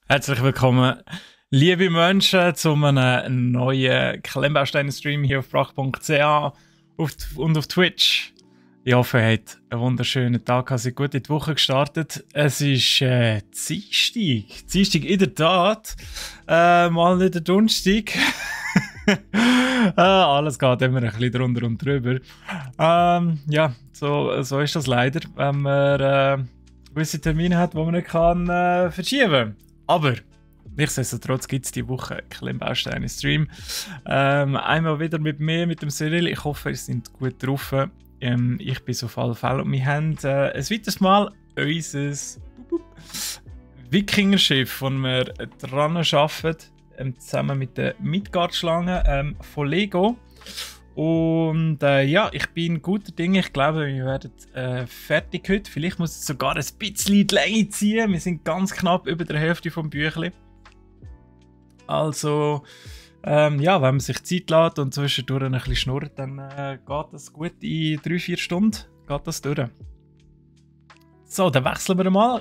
Herzlich willkommen, liebe Menschen, zu einem neuen Klemmbausteine-Stream hier auf brach.ch und auf Twitch. Ich hoffe, ihr habt einen wunderschönen Tag, seid gut in die Woche gestartet. Es ist Dienstag. Dienstag in der Tat. Mal nicht der Donnerstag. Alles geht immer ein bisschen drunter und drüber. Ja, so ist das leider, wenn man gewisse Termine hat, die man nicht kann, verschieben kann. Aber nichtsdestotrotz gibt es diese Woche Klemmbausteine-Stream. Einmal wieder mit mir, mit dem Cyril. Ich hoffe, ihr seid gut drauf. Ich bin auf alle Fälle und wir haben ein weiteres Mal unser Wikinger-Schiff, das wir dran arbeiten, zusammen mit der Midgard-Schlange von Lego. Und ja, ich bin guter Dinge. Ich glaube, wir werden fertig heute. Vielleicht muss es sogar ein bisschen die Länge ziehen. Wir sind ganz knapp über der Hälfte vom Büchlein. Also, ja, wenn man sich Zeit lässt und zwischendurch ein bisschen schnurrt, dann geht das gut in 3-4 Stunden. Geht das durch. So, dann wechseln wir mal.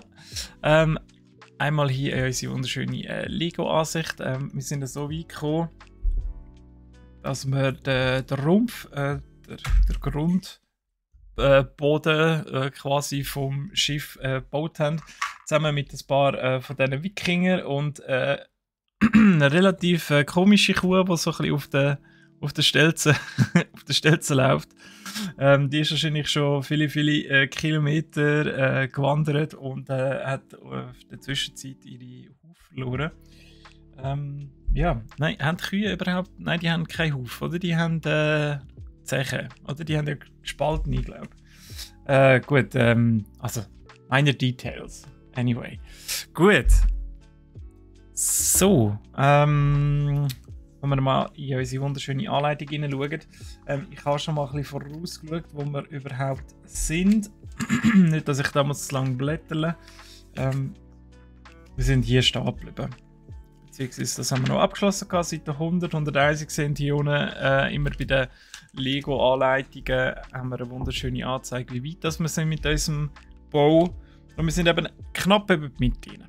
Einmal hier unsere wunderschöne Lego-Ansicht. Wir sind so weit gekommen, dass wir den Rumpf, der Grundboden quasi vom Schiff gebaut haben, zusammen mit ein paar von diesen Wikinger und eine relativ komische Kuh, die so ein bisschen auf der Stelze, auf der Stelze läuft. Die ist wahrscheinlich schon viele Kilometer gewandert und hat in der Zwischenzeit ihre Hufe verloren. Ja, nein, haben die Kühe überhaupt? Nein, die haben keinen Huf, oder? Die haben Zechen, oder? Die haben ja gespalten, ich glaube. Gut, also, meine Details. Anyway. Gut. So, wenn wir mal in unsere wunderschöne Anleitung hineinschauen. Ich habe schon mal ein bisschen vorausgeschaut, wo wir überhaupt sind. Nicht, dass ich damals zu lange blättere. Wir sind hier stehen geblieben. Beziehungsweise, das haben wir noch abgeschlossen gehabt. Seit 101 sind hier unten immer bei den Lego-Anleitungen haben wir eine wunderschöne Anzeige, wie weit das wir sind mit unserem Bau. Und wir sind eben knapp über die Mitte rein.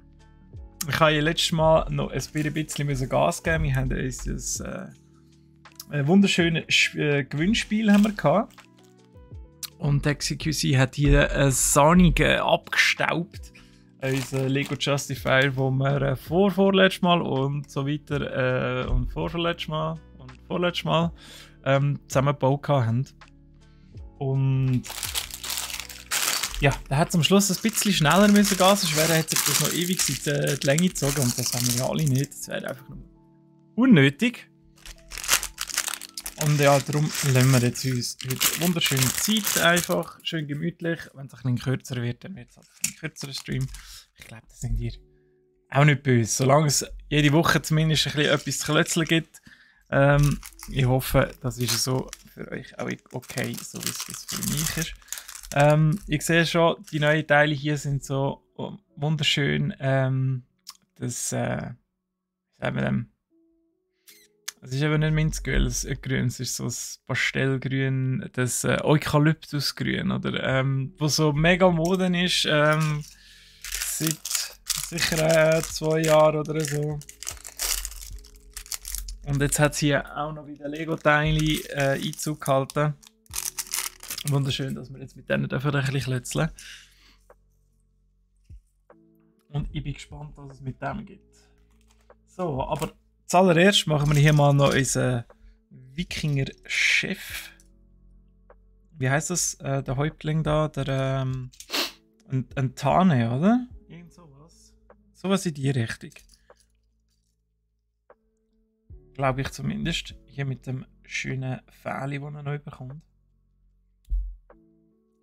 Ich habe ja letztes Mal noch ein bisschen Gas geben. Wir haben ein wunderschönes Gewinnspiel haben wir gehabt. Und der XQC hat hier einen Sonic abgestaubt. Unser Lego Justifier, wo wir vorletztes Mal und so weiter und vorletztes Mal und vorletztes Mal zusammengebaut haben. Und ja, der hat am Schluss ein bisschen schneller müssen gehen, sonst hat sich das noch ewig in die Länge gezogen und das haben wir ja alle nicht. Das wäre einfach nur unnötig. Und ja, darum lassen wir jetzt uns heute wunderschöne Zeit einfach, schön gemütlich. Wenn es ein bisschen kürzer wird, dann wird es halt ein kürzerer Stream. Ich glaube, das sind ihr auch nicht böse. Solange es jede Woche zumindest ein bisschen etwas zu klötzeln gibt. Ich hoffe, das ist so für euch auch okay, so wie es für mich ist. Ich sehe schon, die neuen Teile hier sind so wunderschön. Das, sagen wir dem. Es ist eben nicht Minzgrün, es ist so ein Pastellgrün, das Eukalyptusgrün, oder? Wo so mega Moden ist, seit sicher 2 Jahren oder so. Und jetzt hat es hier auch noch wieder Lego-Teile Einzug gehalten. Wunderschön, dass wir jetzt mit denen dafür ein bisschen klötzeln. Und ich bin gespannt, was es mit dem gibt. So, aber zuallererst machen wir hier mal noch unseren Wikinger-Chef. Wie heißt das? Der Häuptling da, der ein Tane, oder? Irgend sowas. Sowas in die Richtung. Glaube ich zumindest. Hier mit dem schönen Fähli, das er noch bekommt.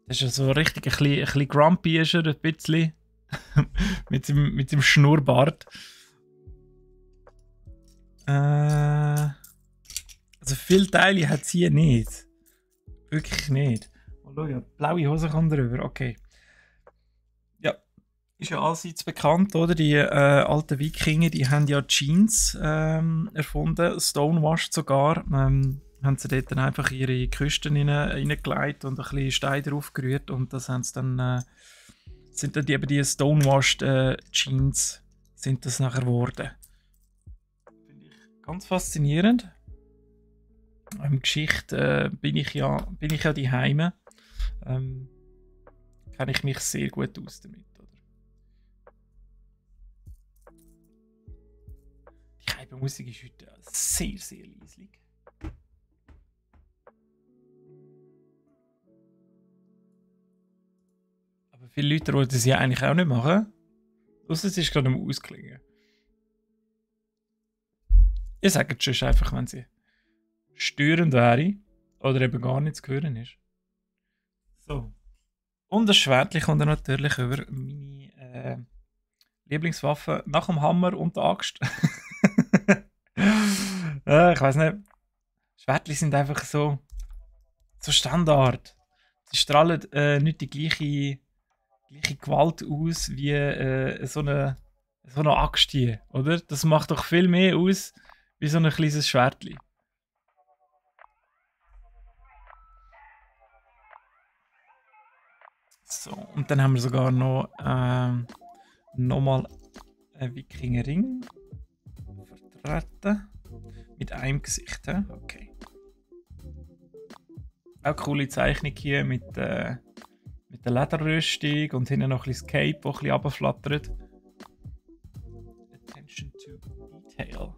Das ist ja so richtig ein bisschen grumpy, ist er, ein bisschen. mit dem Schnurrbart. Also viele Teile hat es hier nicht. Wirklich nicht. Oh, schau, ja, blaue Hose kommt drüber, okay. Ja, ist ja allseits bekannt, oder? Die alten Wikinger, die haben ja Jeans erfunden, stonewashed sogar. Haben sie dort dann einfach ihre Küsten reingelegt und ein bisschen Stein drauf gerührt und das haben sie dann, sind dann eben die stonewashed Jeans sind das nachher geworden. Finde ich ganz faszinierend. Geschichte bin ich ja die Heime. Kenne ich mich sehr gut aus damit, oder? Die Geheimmusik ist heute sehr, sehr leislich. Aber viele Leute wollten das ja eigentlich auch nicht machen. Ausser es ist gerade am Ausklingen. Ihr sagt es schon einfach, wenn sie störend wäre oder eben gar nicht zu hören ist. So. Und das Schwertchen kommt dann natürlich über meine Lieblingswaffe nach dem Hammer und der Axt. Ich weiß nicht. Schwertchen sind einfach so Standard. Sie strahlen nicht die gleiche Gewalt aus wie so eine Axt hier, oder? Das macht doch viel mehr aus wie so ein kleines Schwertchen. So, und dann haben wir sogar noch nochmal einen Wikingerring vertreten. Mit einem Gesicht, he? Okay. Auch coole Zeichnung hier mit der Lederrüstung und hinten noch ein bisschen das Cape, das ein bisschen runterflattert. Attention to Detail.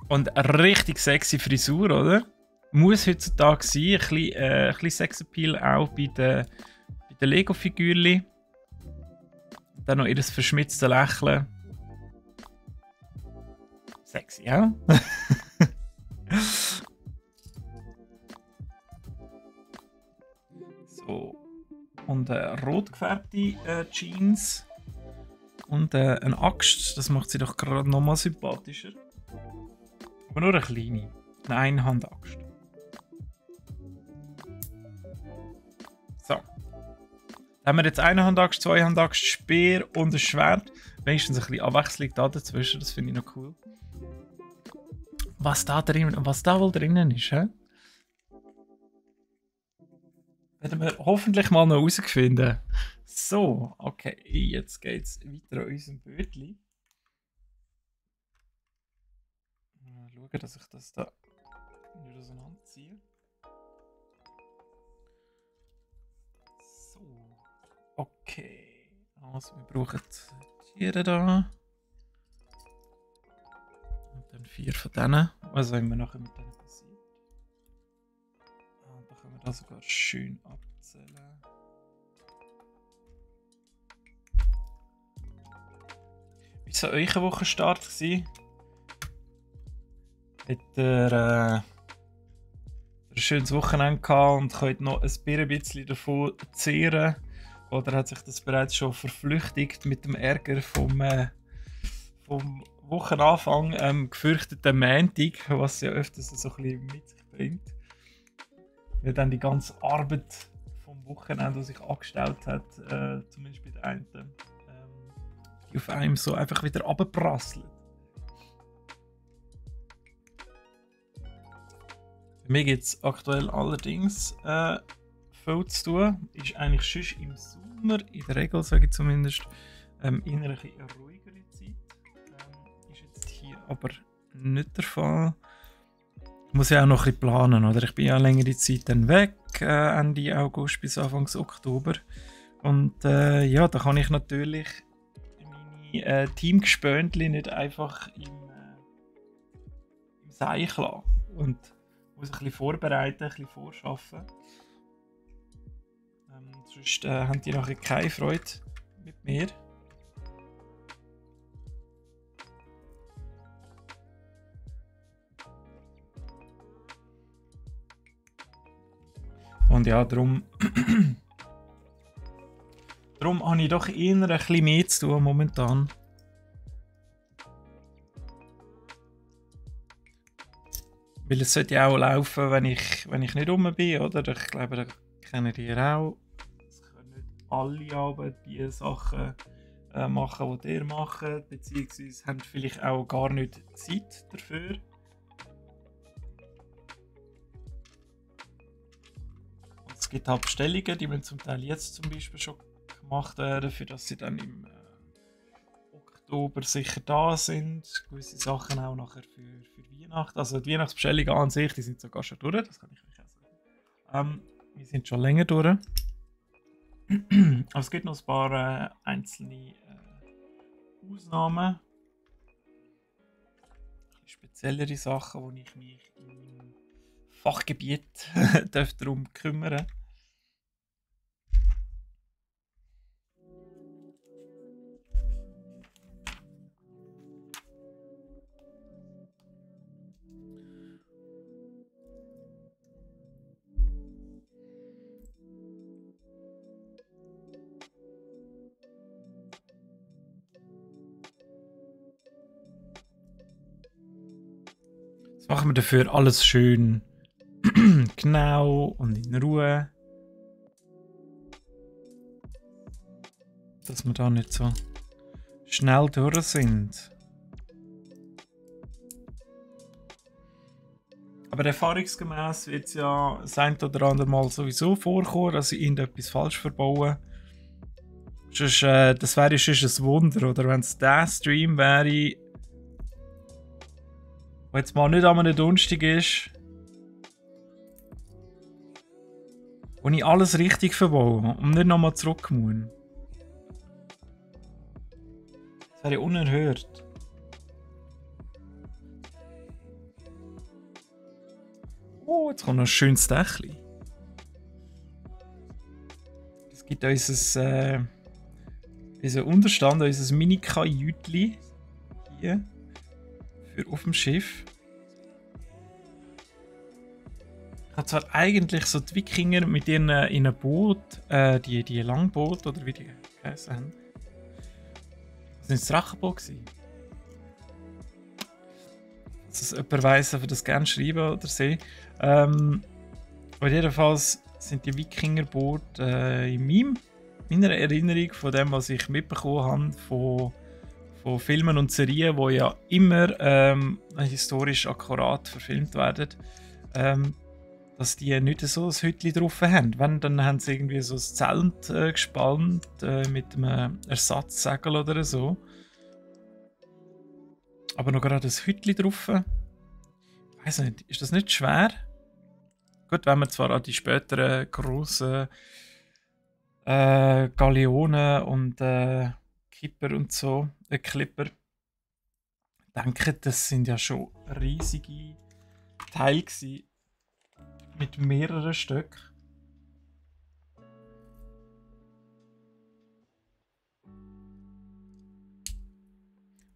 Und eine richtig sexy Frisur, oder? Muss heutzutage sein. Ein bisschen Sexappeal auch bei den Lego-Figürchen. Dann noch ihr verschmitztes Lächeln. Sexy, ja? So. Und rot gefärbte Jeans. Und eine Axt. Das macht sie doch gerade nochmal sympathischer. Aber nur eine kleine. Eine Einhandaxt. So. Dann haben wir jetzt Einhandaxt, Zweihandaxt, Speer und ein Schwert. Wenigstens ein bisschen Abwechslung da dazwischen. Das finde ich noch cool. Was da wohl drinnen ist, hä? Werden wir hoffentlich mal noch herausfinden. So, okay, jetzt geht es weiter an unserem Bötli. Mal schauen, dass ich das da nicht auseinanderziehe. So, okay. Also, wir brauchen die Tiere da. Und dann 4 von denen. Was soll immer nachher mit denen passiert? Da können wir das sogar schön abzählen. Wie war euer Wochenstart? Habt ihr ein schönes Wochenende gehabt und könnt noch ein bisschen davon zehren? Oder hat sich das bereits schon verflüchtigt mit dem Ärger vom Wochenanfang, gefürchteten Montag, was ja öfters so ein bisschen mit sich bringt? Weil dann die ganze Arbeit vom Wochenende, die sich angestellt hat, zumindest bei der einen, die auf einem so einfach wieder runterprasselt. Für mich gibt es aktuell allerdings viel zu tun. Ist eigentlich schon im Sommer, in der Regel sage ich zumindest, eher eine ruhigere Zeit. Ist jetzt hier aber nicht der Fall. Ich muss ja auch noch ein bisschen planen, oder? Ich bin ja längere Zeit dann weg, Ende August bis Anfang Oktober. Und ja, da kann ich natürlich meine Teamgespöntli nicht einfach im Seich lassen. Und muss ein bisschen vorbereiten, ein bisschen vorschaffen. Sonst haben die nachher keine Freude mit mir. Und ja, darum habe ich doch eher ein bisschen mehr zu tun momentan. Weil es sollte ja auch laufen, wenn ich nicht rum bin, oder? Ich glaube, das kennen ihr auch. Es können nicht alle aber die Sachen machen, die ihr macht, beziehungsweise haben vielleicht auch gar nicht Zeit dafür. Und es gibt halt Bestellungen, die man zum Teil jetzt zum Beispiel schon gemacht werden, für dass sie dann im Oktober sicher da sind. Gewisse Sachen auch nachher für Weihnachten. Also die Weihnachtsbestellungen an sich, die sind sogar schon durch, das kann ich euch auch sagen. Wir sind schon länger durch. Aber es gibt noch ein paar einzelne Ausnahmen. Speziellere Sachen, wo ich mich in meinem Fachgebiet darum kümmern. Jetzt machen wir dafür alles schön genau und in Ruhe. Dass wir da nicht so schnell durch sind. Aber erfahrungsgemäß wird es ja das ein oder andere Mal sowieso vorkommen, dass ich irgendetwas falsch verbaue. Sonst, das wäre sonst ein Wunder, oder wenn es der Stream wäre, der jetzt mal nicht an einem Donnerstag ist, wo ich alles richtig verbaue und nicht nochmal zurück muss. Das wäre unerhört. Oh, jetzt kommt noch ein schönes Dächli. Es gibt unseren Unterstand, unser Mini-Kajütli hier für auf dem Schiff. Ich habe zwar eigentlich so die Wikinger mit ihren in einem Boot, die Langboot oder wie die geheißen haben. Das war das Drachenboot gewesen. Dass es jemand weiss, darf das gerne schreiben oder sehen. Aber jedenfalls sind die Wikingerboote in meiner Erinnerung von dem, was ich mitbekommen habe von Filmen und Serien, die ja immer historisch akkurat verfilmt werden, dass die nicht so ein Hütchen drauf haben. Wenn, dann haben sie irgendwie so ein Zelt gespannt mit einem Ersatzsegel oder so. Aber noch gerade ein Hütchen drauf. Ich weiss nicht, ist das nicht schwer? Gut, wenn man zwar an die späteren grossen Galeonen und Kipper und so, Clipper, denke, das sind ja schon riesige Teile gewesen, mit mehreren Stück.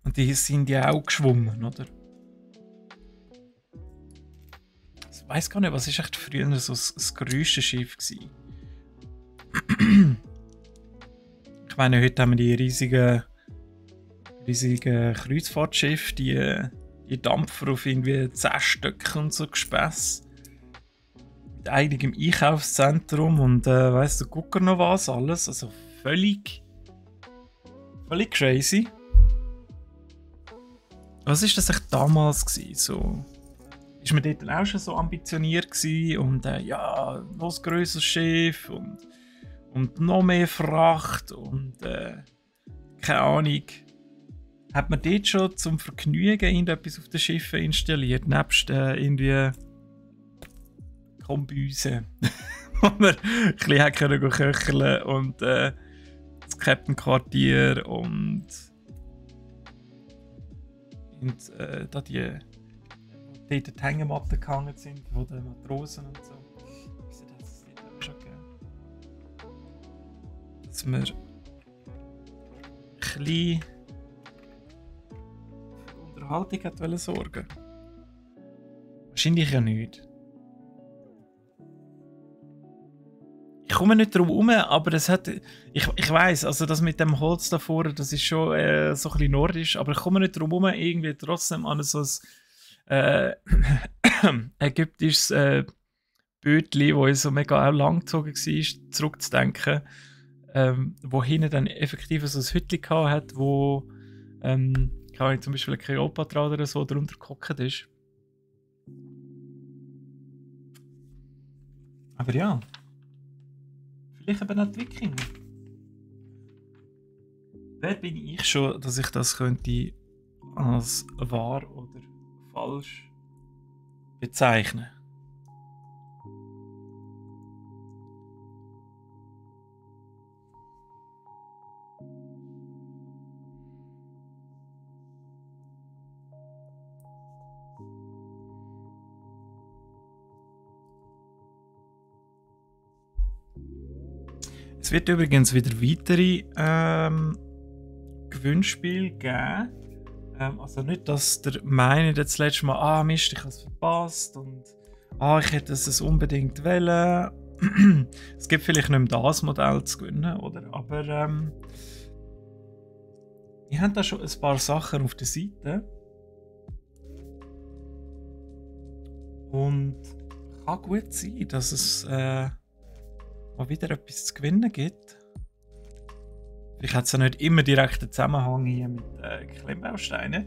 Und die sind ja auch geschwommen, oder? Ich weiss gar nicht, was ist echt früher so ein grösstes Schiff gewesen? Ich meine, heute haben wir die riesigen Kreuzfahrtschiffe, die Dampfer auf irgendwie 10 Stück und so Gespäss. Mit einigem Einkaufszentrum und weißt du, guck noch was alles. Also völlig crazy. Was ist das echt damals gewesen? So, ist man dort auch schon so ambitioniert gewesen und ja, noch ein grösseres Schiff und noch mehr Fracht und keine Ahnung. Hat man dort schon zum Vergnügen irgendetwas auf den Schiffen installiert, nebst irgendwie Kombüse, wo man ein bisschen können köcheln und das Captain-Quartier und da die dort die Hängematten gehangen sind, von den Matrosen und so. Das hat es nicht auch schon gegeben. Dass wir ein bisschen für Unterhaltung hat sorgen. Wahrscheinlich ja nicht. Ich komme nicht drum herum, aber es hat. Ich weiss, also das mit dem Holz da vorne, das ist schon so ein bisschen nordisch, aber ich komme nicht drum herum, irgendwie trotzdem an so ein ägyptisches Bötli, das so mega auch langgezogen war, zurückzudenken, wo hinten dann effektiv so ein Hütchen hat, wo zum Beispiel eine Kleopatra oder so drunter gehockt ist. Aber ja. Vielleicht eben auch die Wikinger. Wer bin ich schon, dass ich das könnte als wahr oder falsch bezeichnen? Es wird übrigens wieder weitere Gewinnspiele geben. Also nicht, dass der meint das letzte Mal, Mist, ich habe es verpasst und ich hätte es unbedingt wollen. Es gibt vielleicht nicht mehr das Modell zu gewinnen, oder? Aber ich habe da schon ein paar Sachen auf der Seite. Und kann gut sein, dass es mal wieder etwas zu gewinnen gibt. Vielleicht hat es ja nicht immer direkt einen Zusammenhang hier mit Klemmbausteinen.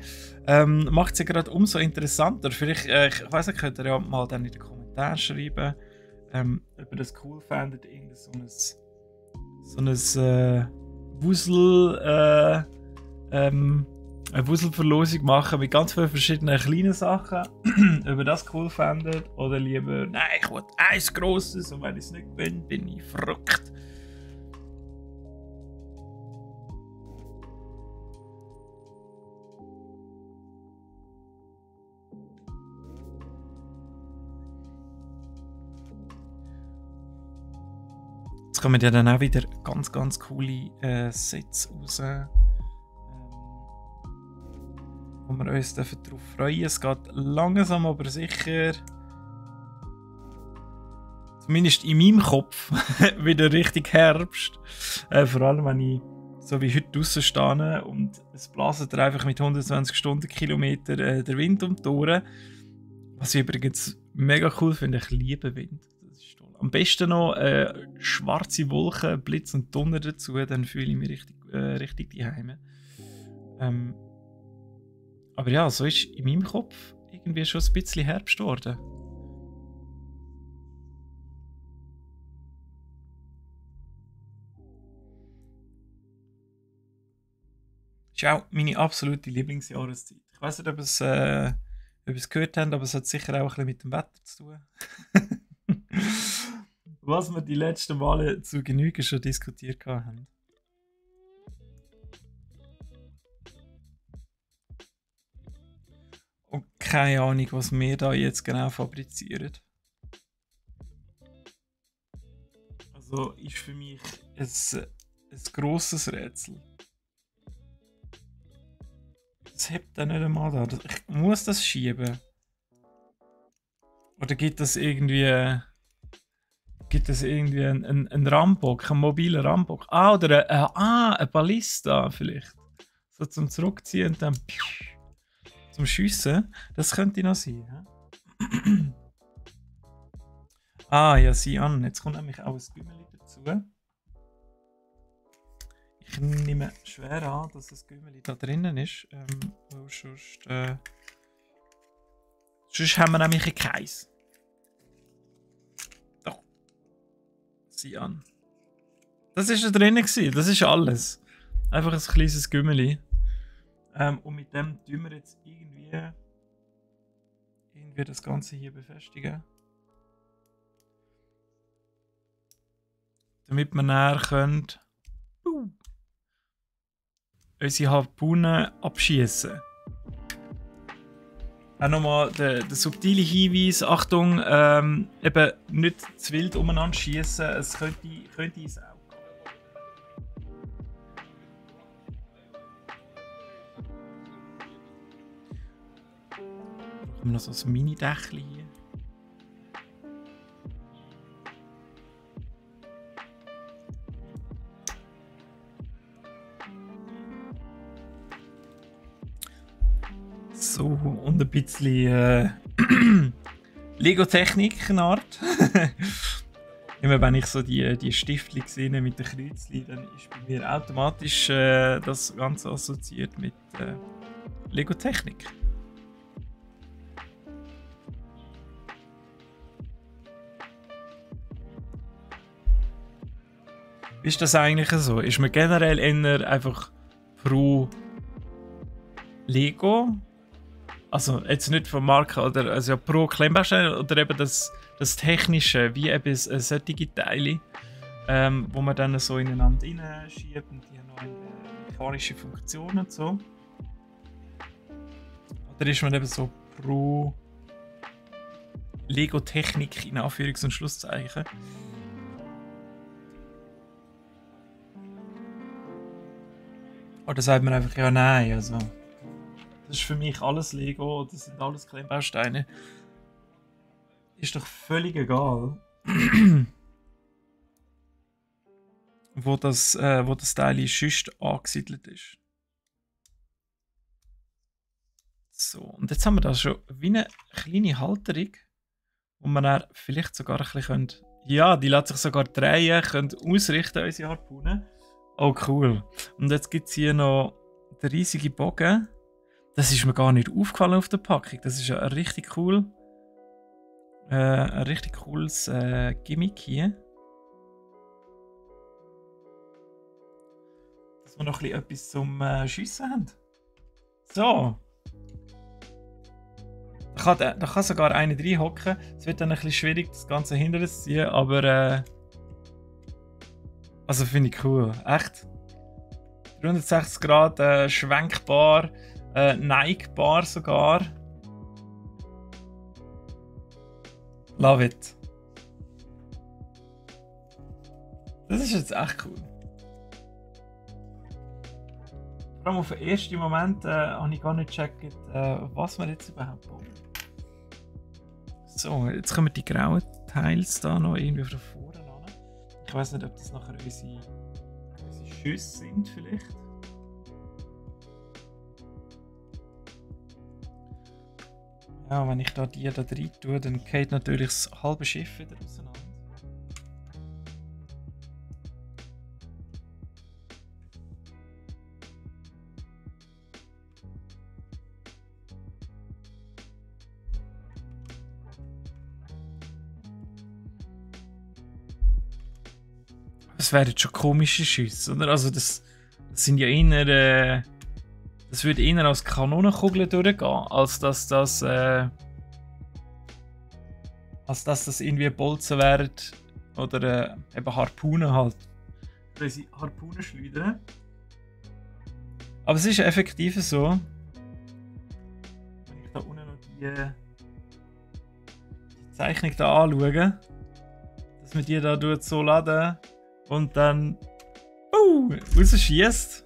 Macht es ja gerade umso interessanter. Vielleicht, ich weiss nicht, könnt ihr ja mal dann in den Kommentaren schreiben, ob ihr das cool findet, so ein Wusel, eine Wuselverlosung machen mit ganz vielen verschiedenen kleinen Sachen. Ob ihr das cool findet oder lieber, nein, ich will eins Grosses und wenn ich es nicht gewinne, bin ich verrückt. Jetzt kommen ja dann auch wieder ganz, ganz coole Sets raus, wo wir uns darauf freuen. Es geht langsam aber sicher, zumindest in meinem Kopf, wieder richtig Herbst. Vor allem, wenn ich so wie heute draußen stehe und es blaset einfach mit 120 Stundenkilometer der Wind um die Ohren. Was ich übrigens mega cool finde, ich liebe Wind. Das ist toll. Am besten noch schwarze Wolken, Blitz und Donner dazu, dann fühle ich mich richtig daheim. Aber ja, so ist in meinem Kopf irgendwie schon ein bisschen Herbst geworden. Das ist auch meine absolute Lieblingsjahreszeit. Ich weiß nicht, ob ihr es gehört habt, aber es hat sicher auch ein bisschen mit dem Wetter zu tun. Was wir die letzten Male zu Genüge schon diskutiert haben. Und keine Ahnung, was wir da jetzt genau fabrizieren. Also ist für mich ein grosses Rätsel. Das hebt dann nicht einmal da. Ich muss das schieben. Oder gibt das irgendwie einen Rambock, einen mobilen Rambock? Oder ein Ballista vielleicht. So zum Zurückziehen und dann zum Schiessen. Das könnte noch sein. Ja, sieh an. Jetzt kommt nämlich auch ein Gümmeli dazu. Ich nehme schwer an, dass das Gümmeli da drinnen ist. Sonst haben wir nämlich keins. Doch. Sieh an. Das ist da drinnen gewesen. Das ist alles. Einfach ein kleines Gümmeli. Und mit dem tun wir jetzt irgendwie das Ganze hier befestigen. Damit wir näher können unsere Harpunen abschießen. Auch nochmal der subtile Hinweis, Achtung, eben nicht zu wild umeinander schießen, es könnte ins Auge gehen. Brauchen wir noch so ein Mini-Dächchen hier. So, und ein bisschen Lego-Technik-Art. Immer wenn ich so die Stiftchen sehe mit den Kreuzchen, dann ist bei mir automatisch das Ganze assoziiert mit Lego-Technik. Wie ist das eigentlich so? Ist man generell eher einfach pro Lego. Also jetzt nicht von Marke, oder also pro Klemmbaustein oder eben das Technische, wie eben solche Teile, wo man dann so ineinander reinschiebt und die haben noch eine mechanische Funktion und so. Oder ist man eben so pro Lego-Technik in Anführungs- und Schlusszeichen. Oder sagt man einfach ja nein, also das ist für mich alles Lego, das sind alles Klemmbausteine. Ist doch völlig egal, wo das Teil sonst angesiedelt ist. So, und jetzt haben wir da schon wie eine kleine Halterung, wo man dann vielleicht sogar ein bisschen ja, die lässt sich sogar drehen, können ausrichten, unsere Harpunen. Oh cool. Und jetzt gibt es hier noch den riesigen Bogen. Das ist mir gar nicht aufgefallen auf der Packung. Das ist ja ein richtig cool. Ein richtig cooles Gimmick hier. Dass wir noch ein bisschen etwas zum Schiessen haben. So. Da kann sogar einer reinhocken. Es wird dann ein bisschen schwierig, das Ganze hinterher zu ziehen, aber also finde ich cool. Echt. 360 Grad schwenkbar, neigbar sogar. Love it. Das ist jetzt echt cool. Vor allem auf den ersten Moment habe ich gar nicht gecheckt, was wir jetzt überhaupt bauen. So, jetzt kommen die grauen Teils da noch irgendwie von vorne an. Ich weiß nicht, ob das nachher unsere Schüsse sind vielleicht. Ja, wenn ich da die da rein tue, dann geht natürlich das halbe Schiff wieder auseinander. Das wären schon komische Schüsse, oder? Also das sind ja eher, das würde eher als Kanonenkugeln durchgehen, als dass das irgendwie Bolzen wären oder eben Harpunen halt. Unsere Harpunen schleudern. Aber es ist effektiv so. Wenn ich da unten noch die Zeichnung da anschaue, dass man die da so laden und dann rausschießt.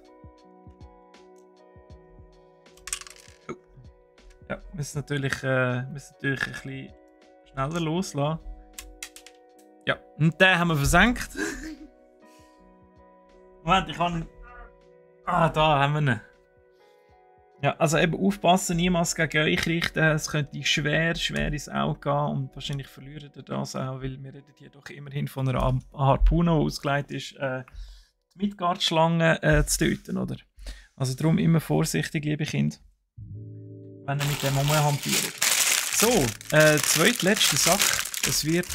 Ja, müssen natürlich ein bisschen schneller loslassen. Ja, und den haben wir versenkt. Moment, ich kann... Ah, da haben wir ihn. Ja, also eben aufpassen, niemals gegen euch richten. Es könnte schwer ins Auge gehen und wahrscheinlich verlieren ihr das auch, weil wir reden hier doch immerhin von einer Harpune, die ausgelegt ist, die Midgard-Schlange zu töten, oder? Also darum immer vorsichtig, liebe Kinder, wenn ihr mit dem hantiert. So, zweitletzte Sache. Es wird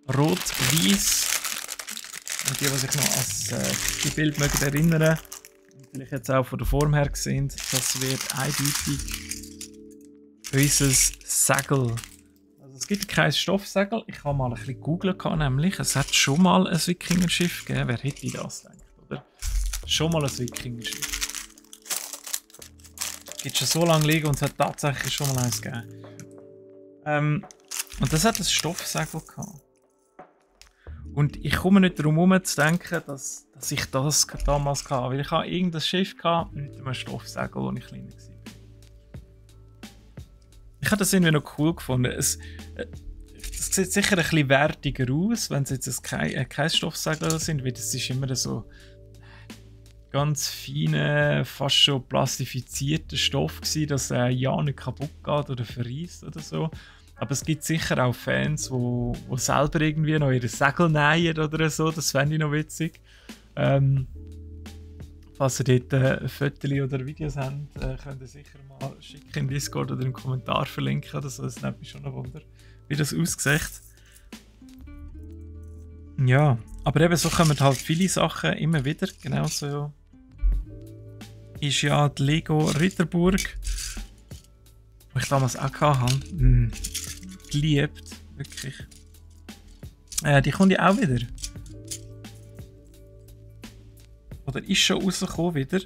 rot-weiß. Und die sich noch an die Bild mögen erinnern, vielleicht jetzt auch von der Form her gesehen, das wird eindeutig unser Segel. Also es gibt kein Stoffsegel. Ich habe mal ein bisschen gegoogelt, nämlich es hat schon mal ein Wikingerschiff gegeben. Wer hätte das gedacht, oder? Schon mal ein Wikingerschiff. Es gibt schon so lange liegen und es hat tatsächlich schon mal eins gegeben. Und das hat ein Stoffsegel gehabt. Und ich komme nicht darum herum zu denken, dass ich das damals hatte. Weil ich habe irgendein Schiff gehabt mit einem Stoffsegel, als ich kleiner war. Ich habe das irgendwie noch cool gefunden. Es sieht sicher ein bisschen wertiger aus, wenn es jetzt kein Stoffsegel sind, weil das ist immer so ganz feiner, fast schon plastifizierter Stoff gewesen, dass er ja nicht kaputt geht oder verreist oder so. Aber es gibt sicher auch Fans, die selber irgendwie noch ihre Segel nähen oder so. Das fände ich noch witzig. Falls ihr dort Fotos oder Videos habt, könnt ihr sicher mal schicken in Discord oder im Kommentar verlinken oder so. Das nimmt mich schon ein Wunder, wie das aussieht. Ja, Aber eben so kommen halt viele Sachen immer wieder. Genauso ist ja die Lego Ritterburg, die ich damals auch hatte. Geliebt, wirklich. Die kommt ja auch wieder. Oder ist schon rausgekommen wieder.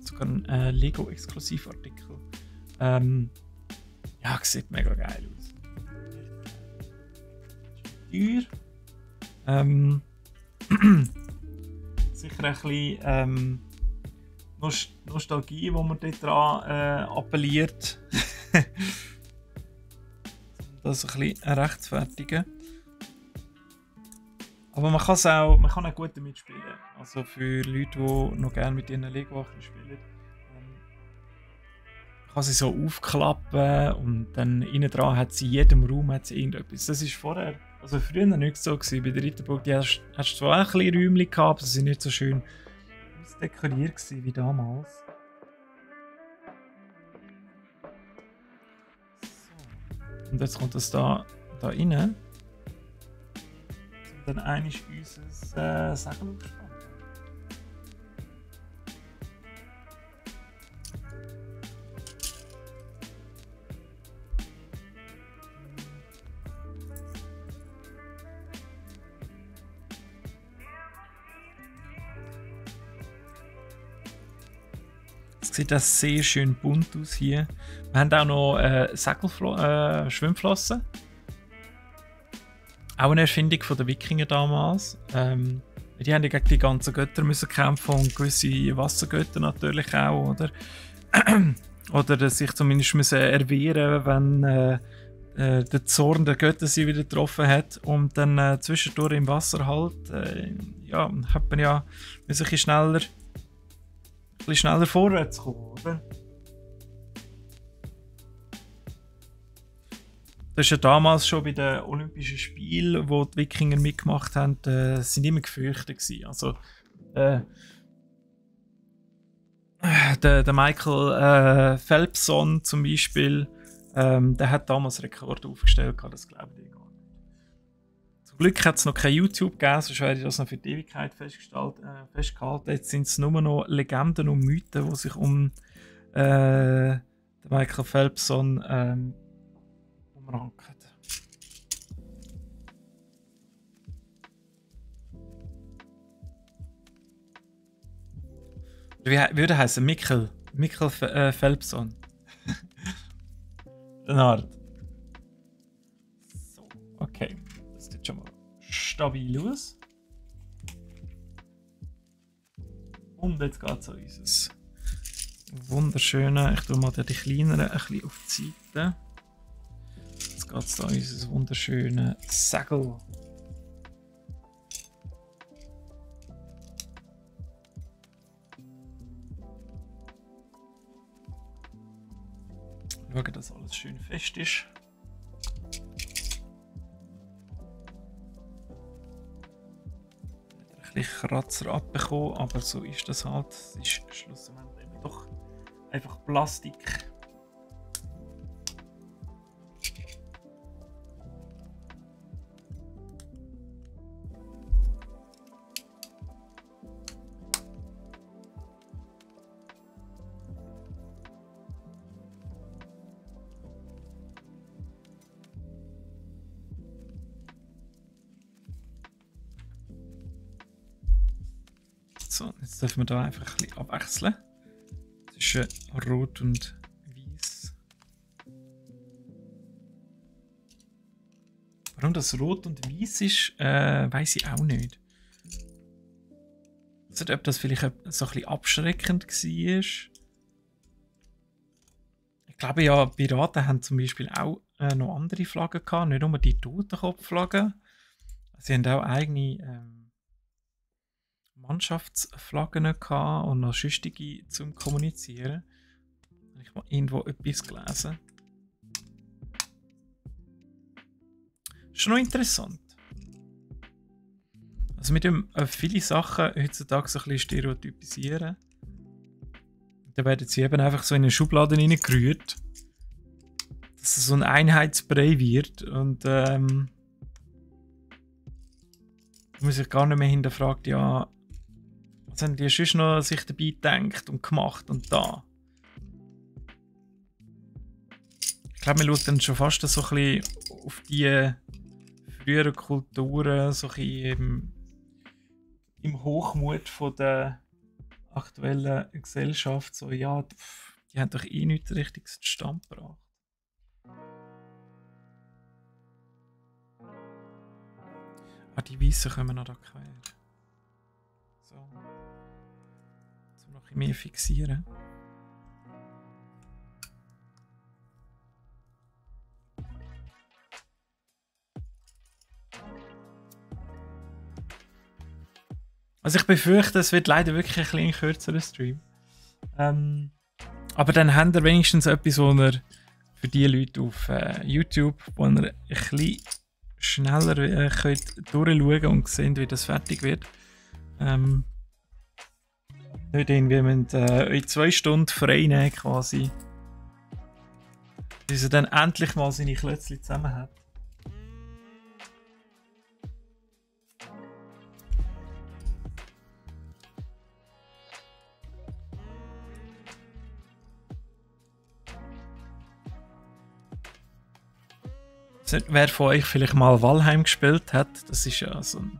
Sogar ein Lego-Exklusivartikel. Ja, sieht mega geil aus. Teuer. Sicher ein bisschen Nostalgie, die man dort dran appelliert. Das ein bisschen rechtfertigen. Aber man kann auch gut damit spielen. Also für Leute, die noch gerne mit ihren Lego-Wachen spielen. Man kann sie so aufklappen und dann innen dran hat sie in jedem Raum hat sie irgendetwas. Das ist vorher, also früher nicht so gewesen. Bei der Ritterburg, die hast du zwar auch ein bisschen Räumchen gehabt, aber sie sind nicht so schön ausdekoriert gewesen wie damals. So. Und jetzt kommt das da rein. Und dann einmal unser Segel aufspannen. Es sieht auch sehr schön bunt aus hier. Wir haben auch noch Schwimmflossen. Auch eine Erfindung von den Wikinger damals. Die haben ja gegen die ganzen Götter müssen kämpfen und gewisse Wassergötter natürlich auch, oder? Oder sich zumindest müssen erwehren, wenn der Zorn der Götter sie wieder getroffen hat. Und dann zwischendurch im Wasser halt, ja, hat man ja ein bisschen schneller vorwärts kommen, oder? Das ist ja damals schon bei den Olympischen Spielen, wo die Wikinger mitgemacht haben, sind immer gefürchtet gewesen. Also der Michael Phelpson zum Beispiel, der hat damals Rekord aufgestellt, das glaube ich gar nicht. Zum Glück hat es noch kein YouTube gegeben, sonst wäre das noch für die Ewigkeit festgehalten. Jetzt sind es nur noch Legenden und Mythen, die sich um den Michael Phelpson umranken. Wie würde heißen? Mikkel Phelpson. Eine Art. So, okay. Das sieht schon mal stabil aus. Und jetzt geht es an unser wunderschöne, ich tue mal die kleineren ein bisschen auf die Seite. Jetzt geht es an unser wunderschönes Segel. Schauen, dass alles schön fest ist. Ein bisschen Kratzer abbekommen, aber so ist das halt. Es ist schlussendlich doch einfach Plastik. So, jetzt dürfen wir da einfach ein bisschen abwechseln zwischen Rot und Weiß. Warum das Rot und Weiß ist, weiß ich auch nicht. Also, ob das vielleicht so ein bisschen abschreckend war. Ich glaube ja, Piraten haben zum Beispiel auch noch andere Flaggen gehabt, nicht nur die Totenkopfflaggen. Sie haben auch eigene Mannschaftsflaggen gehabt und noch sonstige zum Kommunizieren. Habe ich mal irgendwo etwas gelesen. Ist schon noch interessant. Also mit dem viele Sachen heutzutage so ein bisschen stereotypisieren. Dann werden sie eben einfach so in eine Schublade reingerührt. Dass es so ein Einheitsbrei wird und man sich gar nicht mehr hinterfragt, ja, was haben die sonst noch sich dabei gedacht und gemacht und da. Ich glaube, man schaut dann schon fast so ein bisschen auf die früheren Kulturen, so ein bisschen im Hochmut von der aktuellen Gesellschaft, so, ja, die haben doch eh nichts Richtiges zustande gebracht. Ah, die Weißen kommen noch da quer. So. Zum noch ein bisschen mehr fixieren. Also ich befürchte, es wird leider wirklich ein bisschen kürzerer Stream. Aber dann habt ihr wenigstens etwas, wo ihr für die Leute auf YouTube, wo ihr ein bisschen schneller könnt durchschauen und sehen, wie das fertig wird. Nicht irgendwie müsst in 2 Stunden frei nehmen quasi. Bis er dann endlich mal seine Klötzchen zusammen hat. Wer von euch vielleicht mal Valheim gespielt hat, das ist ja so ein,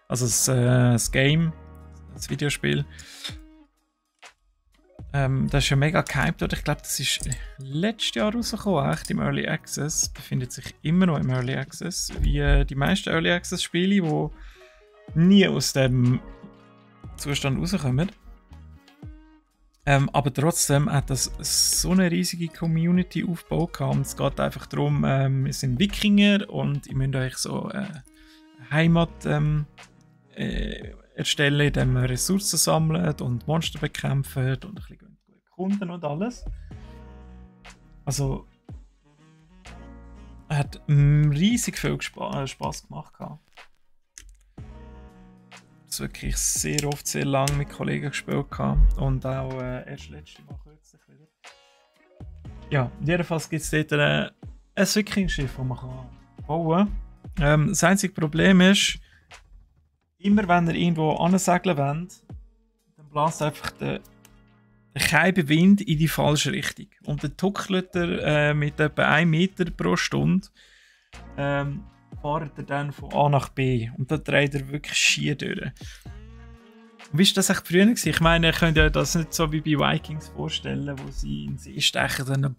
ein Game, ein Videospiel. Das ist ja mega gehypt, oder? Ich glaube, das ist letztes Jahr rausgekommen, echt im Early Access. Befindet sich immer noch im Early Access, wie die meisten Early Access Spiele, die nie aus dem Zustand rauskommen. Aber trotzdem hat das so eine riesige Community aufgebaut und es geht einfach darum, wir sind Wikinger und ihr müsst euch so eine Heimat erstellen, indem ihr Ressourcen sammelt und Monster bekämpft und ein bisschen Kunden und alles. Also hat riesig viel Spaß gemacht. Das wirklich sehr oft, sehr lange mit Kollegen gespielt und auch erst letztes Mal kürzlich wieder. Ja, jedenfalls gibt es dort ein Wikingschiff, das man bauen kann. Das einzige Problem ist, immer wenn ihr irgendwo ansegeln wollt, dann bläst einfach der keibe Wind in die falsche Richtung. Und dann tuckelt er mit etwa 1 Meter pro Stunde fahrt er dann von A nach B. Und da dreht er wirklich schier durch. Und wie war das echt früher gewesen? Ich meine, ihr könnt euch das nicht so wie bei Vikings vorstellen, wo sie in den See stechen, dann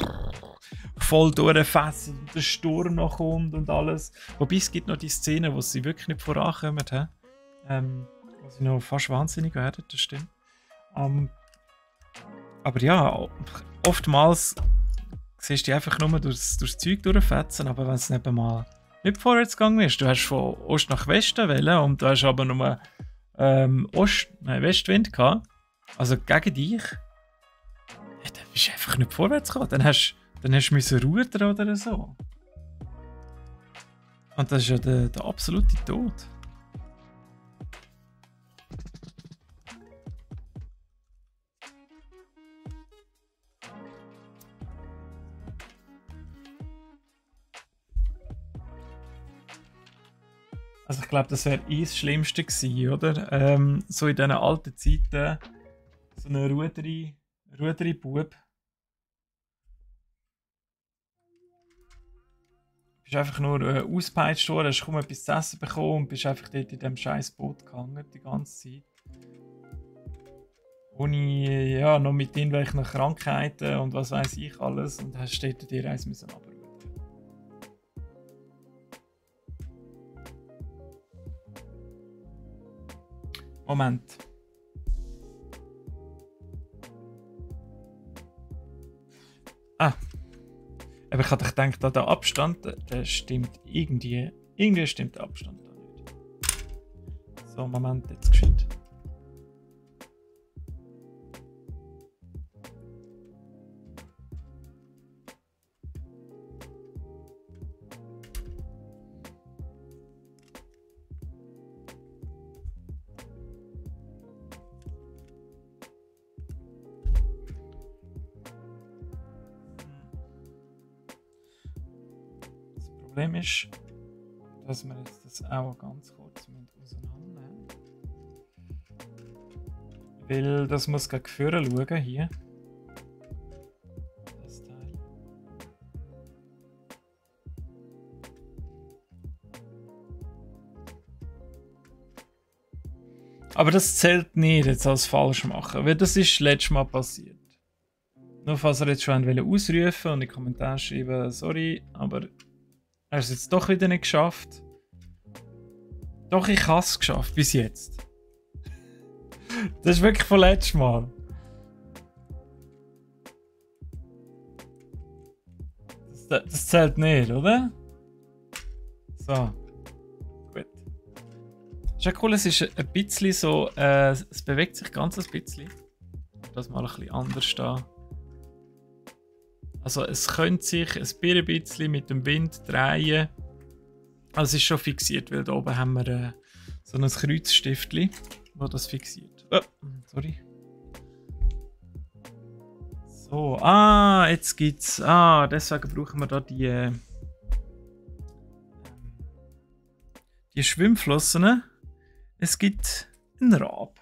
voll durchfetzen und der Sturm noch kommt und alles. Wobei es gibt noch die Szenen, wo sie wirklich nicht vorankommen. Wo sie noch fast wahnsinnig werden, das stimmt. Aber ja, oftmals siehst du einfach nur durchs Zeug durchfetzen, aber wenn es eben mal nicht vorwärts gegangen ist, du hast von Ost nach Westen wollen und du hast aber nur Westwind gehabt, also gegen dich, ja, dann bist du einfach nicht vorwärts gekommen. Dann hast du rudern oder so. Und das ist ja der absolute Tod. Also ich glaube, das wäre das Schlimmste gewesen, oder? So in diesen alten Zeiten, so ein Ruderi-Bub. Du bist einfach nur ausgepeitscht worden, hast kaum etwas zu essen bekommen und bist einfach dort in diesem scheiß Boot gehangen die ganze Zeit. Ohne, ja, noch mit irgendwelchen Krankheiten und was weiß ich alles und hast dort dir eins müssen runterrudern. Moment. Aber ich hatte gedacht, der Abstand, der stimmt irgendwie. Irgendwie stimmt der Abstand da nicht. So, Moment, jetzt geschieht. Das Problem ist, dass wir jetzt das auch ganz kurz auseinander Weil das muss gegen vorne schauen, hier. Das Teil. Aber das zählt nicht jetzt als falsch machen, weil das ist letztes Mal passiert. Nur falls er jetzt schon ausrufen und in die Kommentare schreiben, sorry, aber er hat es jetzt doch wieder nicht geschafft. Doch, ich habe es geschafft, bis jetzt. Das ist wirklich von letztes Mal. Das zählt nicht, oder? So. Gut. Ist ja cool, es ist ein bisschen so, es bewegt sich ganz ein bisschen. Das mal ein bisschen anders da. Also es könnte sich ein bisschen mit dem Wind drehen. Also es ist schon fixiert, weil da oben haben wir so ein Kreuzstiftchen, das das fixiert. Oh, sorry. So, jetzt gibt's. Deswegen brauchen wir da die Schwimmflossen. Es gibt einen Rab.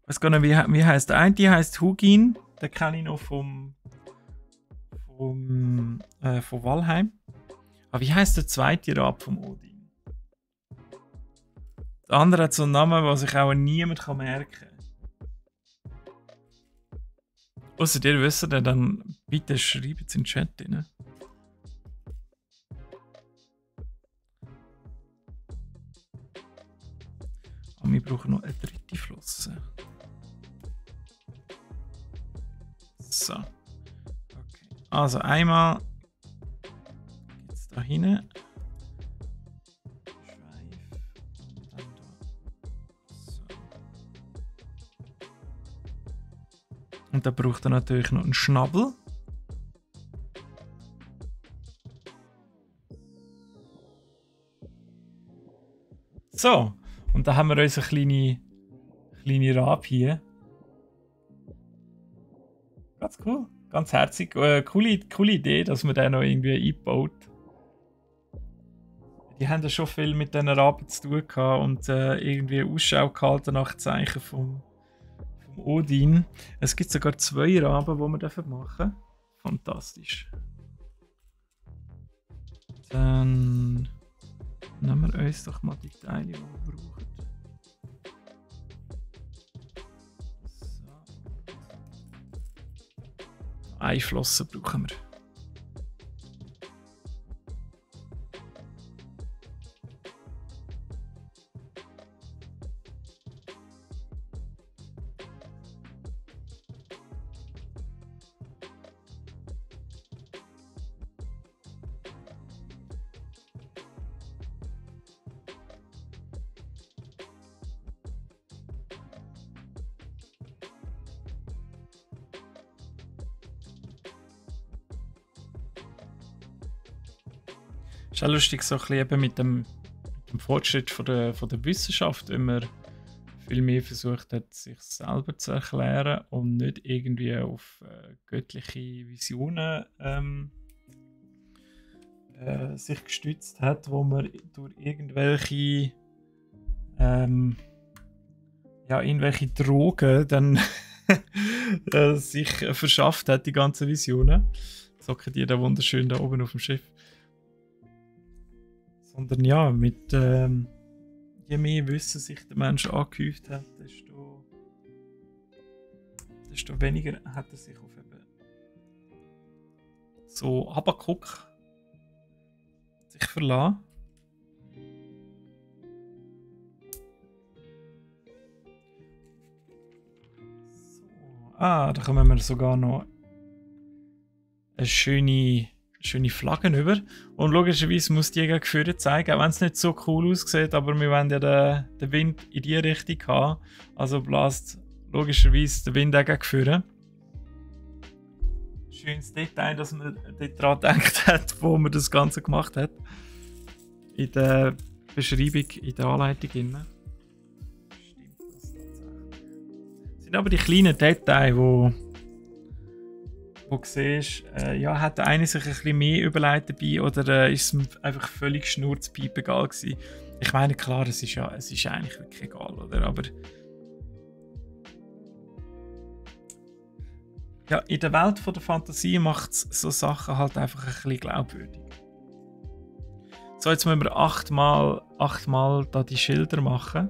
Ich weiß gar nicht, wie heißt der eine? Die heißt Hugin. Den kenne ich noch von Valheim. Aber wie heißt der zweite Rab vom Odin? Der andere hat so einen Namen, den sich auch niemand merken kann. Außer ihr wisst den, dann bitte schreibt es in den Chat rein. Und wir brauchen noch eine dritte Flosse. So. Okay. Also einmal geht's da hinten. Schweif. Dann da. So. Und da braucht er natürlich noch einen Schnabel. So. Und da haben wir unsere kleine Rab hier. Ganz cool, ganz herzig. Coole Idee, dass man den noch irgendwie einbaut. Die haben ja schon viel mit diesen Raben zu tun gehabt und irgendwie Ausschau gehalten nach Zeichen vom Odin. Es gibt sogar 2 Raben, die wir machen dürfen. Fantastisch. Dann nehmen wir uns doch mal die Teile, die wir brauchen. Eine Flosse brauchen wir. Ist auch lustig, so ein bisschen eben mit dem Fortschritt von der Wissenschaft, wenn man viel mehr versucht hat, sich selber zu erklären und nicht irgendwie auf göttliche Visionen sich gestützt hat, wo man durch irgendwelche irgendwelche Drogen dann sich verschafft hat, die ganzen Visionen. Socken die da wunderschön da oben auf dem Schiff. Sondern ja, mit je mehr Wissen sich der Mensch angehäuft hat, desto weniger hat er sich auf eben so Habakuk sich verlassen. So. Da kommen wir sogar noch eine schöne Flaggen über. Und logischerweise muss die gegen vorne zeigen, auch wenn es nicht so cool aussieht, aber wir wollen ja den Wind in die Richtung haben. Also bläst logischerweise der Wind auch gegen vorne. Schönes Detail, dass man dort daran gedacht hat, wo man das Ganze gemacht hat. In der Beschreibung, in der Anleitung. Stimmt das tatsächlich? Das sind aber die kleinen Details, die wo du siehst, ja, hat der eine sich ein bisschen mehr überlegt dabei oder ist es ihm einfach völlig schnurzpiepe egal gewesen. Ich meine, klar, es ist eigentlich wirklich egal, oder? Aber ja, in der Welt von der Fantasie macht es so Sachen halt einfach ein bisschen glaubwürdig. So, jetzt müssen wir achtmal da die Schilder machen,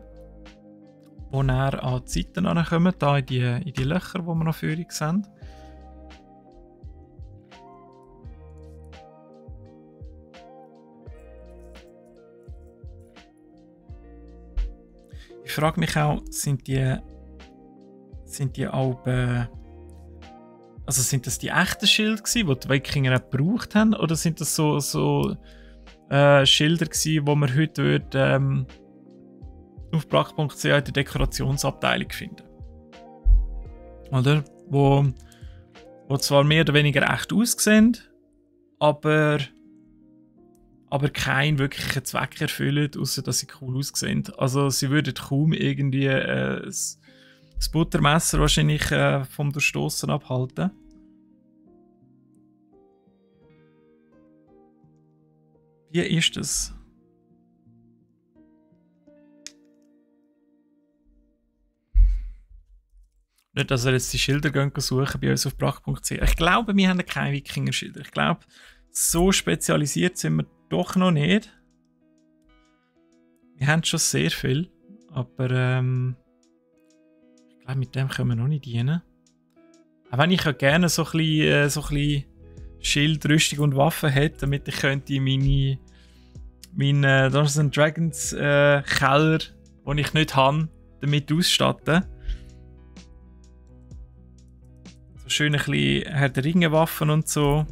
wo näher an die Seiten ankommen, da in die Löcher, die wir noch vor uns sehen. Ich frage mich auch, sind die Alben, also sind das die echten Schilder gewesen, die die Wikinger auch gebraucht haben, oder sind das so Schilder gewesen, die man heute auf brack.ch in der Dekorationsabteilung finden? Oder? Wo zwar mehr oder weniger echt aussehen, aber keinen wirklichen Zweck erfüllen, außer dass sie cool aussehen. Also sie würden kaum irgendwie das Buttermesser wahrscheinlich vom Durchstoßen abhalten. Wie ist das? Nicht, dass wir jetzt die Schilder suchen bei uns auf brack.ch. Ich glaube, wir haben keine Wikinger-Schilder. Ich glaube, so spezialisiert sind wir doch noch nicht. Wir haben schon sehr viel, aber ich glaube, mit dem können wir noch nicht dienen. Auch wenn ich ja gerne so ein bisschen Schild, Rüstung und Waffen hätte, damit ich könnte meinen Dungeons & Dragons Keller, den ich nicht habe, damit ausstatten. So schön ein bisschen Herr der Ringe Waffen und so.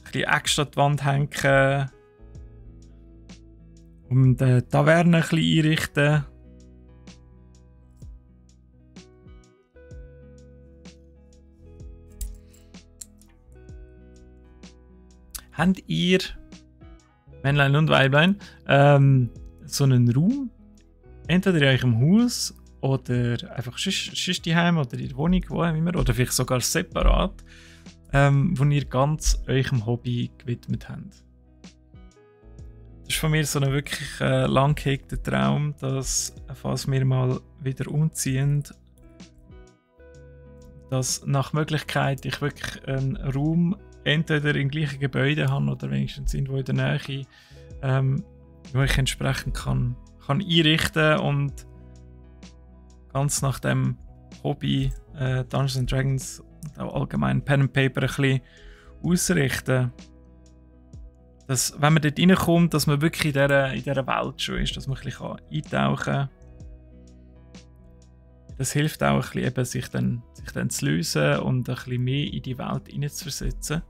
Ein bisschen Äxte an die Wand hängen. Und die Taverne ein bisschen einrichten. Habt ihr, Männlein und Weiblein, so einen Raum, entweder in eurem Haus oder einfach sonst daheim oder in der Wohnung, wo auch immer, oder vielleicht sogar separat, wo ihr ganz eurem Hobby gewidmet habt? Das ist von mir so ein wirklich lang gehegter Traum, dass, falls wir mal wieder umziehen, dass nach Möglichkeit ich wirklich einen Raum entweder im gleichen Gebäude habe oder wenigstens irgendwo in der Nähe, wo ich entsprechend kann einrichten und ganz nach dem Hobby Dungeons & Dragons und auch allgemein Pen and Paper ein bisschen ausrichten. Dass, wenn man dort reinkommt, dass man wirklich in dieser Welt schon ist, dass man ein bisschen eintauchen kann. Das hilft auch ein bisschen, eben, sich dann zu lösen und ein bisschen mehr in die Welt hineinzuversetzen.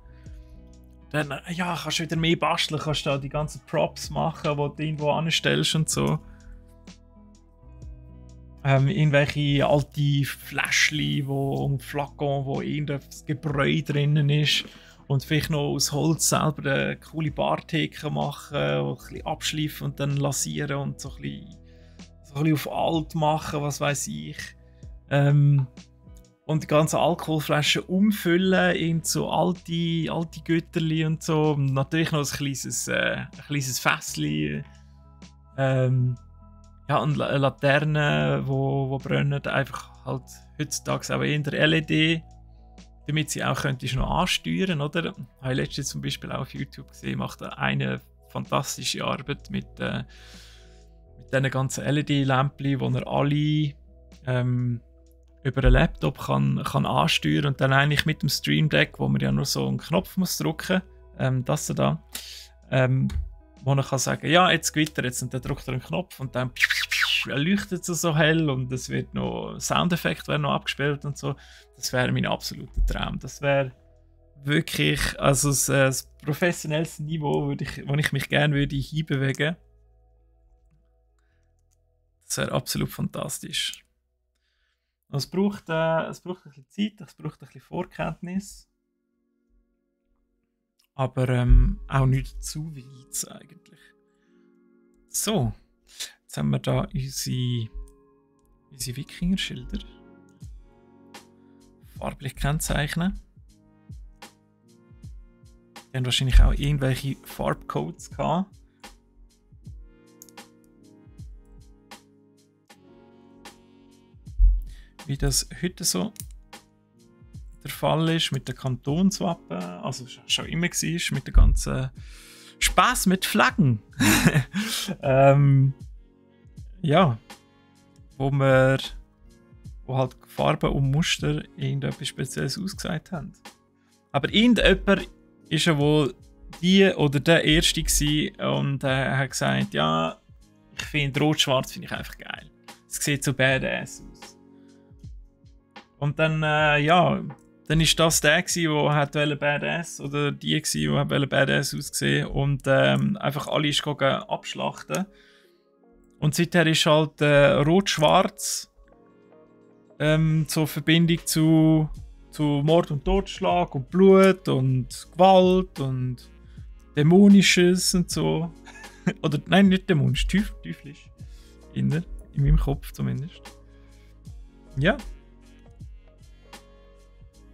Dann ja, kannst du wieder mehr basteln, kannst du die ganzen Props machen, die du irgendwo anstellst und so. Irgendwelche alte Fläschchen und Flakon, wo irgendein Gebräu drinnen ist. Und vielleicht noch aus Holz selber eine coole Bartheke machen, ein bisschen abschleifen und dann lasieren und so ein bisschen auf alt machen, was weiß ich. Und die ganzen Alkoholflaschen umfüllen in so alte Götterli und so. Und natürlich noch ein kleines Fässchen. Ja, und Laternen, wo brennen. Einfach halt heutzutage auch in der LED. Damit sie auch könntest noch ansteuern, oder? Habe ich letztens zum Beispiel auch auf YouTube gesehen, macht eine fantastische Arbeit mit diesen ganzen LED-Lämpchen, wo er alle über einen Laptop kann ansteuern und dann eigentlich mit dem Stream Deck, wo man ja nur so einen Knopf muss drücken, das da, wo man kann sagen, ja, jetzt gewittert jetzt, und dann drückt er einen Knopf und dann leuchtet es so hell und es wird noch Soundeffekte werden noch abgespielt und so. Das wäre mein absoluter Traum. Das wäre wirklich also das professionellste Niveau, wo ich mich gerne würde hinbewegen. Das wäre absolut fantastisch. Und es braucht ein bisschen Zeit, es braucht ein bisschen Vorkenntnis. Aber auch nicht zu weit eigentlich. So, jetzt haben wir da unsere Wikinger-Schilder. farblich kennzeichnen. Die haben wahrscheinlich auch irgendwelche Farbcodes gehabt. Wie das heute so der Fall ist mit den Kantonswappen, also schon immer war, mit der ganzen Spaß mit Flaggen. Ja, wo halt Farben und Muster irgendetwas Spezielles ausgesagt haben. Aber irgendjemand ist ja wohl die oder der Erste gewesen und hat gesagt, ja, ich finde Rot-Schwarz finde ich einfach geil. Es sieht so badass aus. Und dann, dann ist das der gewesen, der hat badass oder die gewesen, die hat badass ausgesehen und einfach alle ist gegangen abschlachten. Und seither ist halt Rot-Schwarz zur Verbindung zu Mord und Totschlag und Blut und Gewalt und Dämonisches und so. Oder nein, nicht dämonisch, teuflisch. In meinem Kopf zumindest. Ja.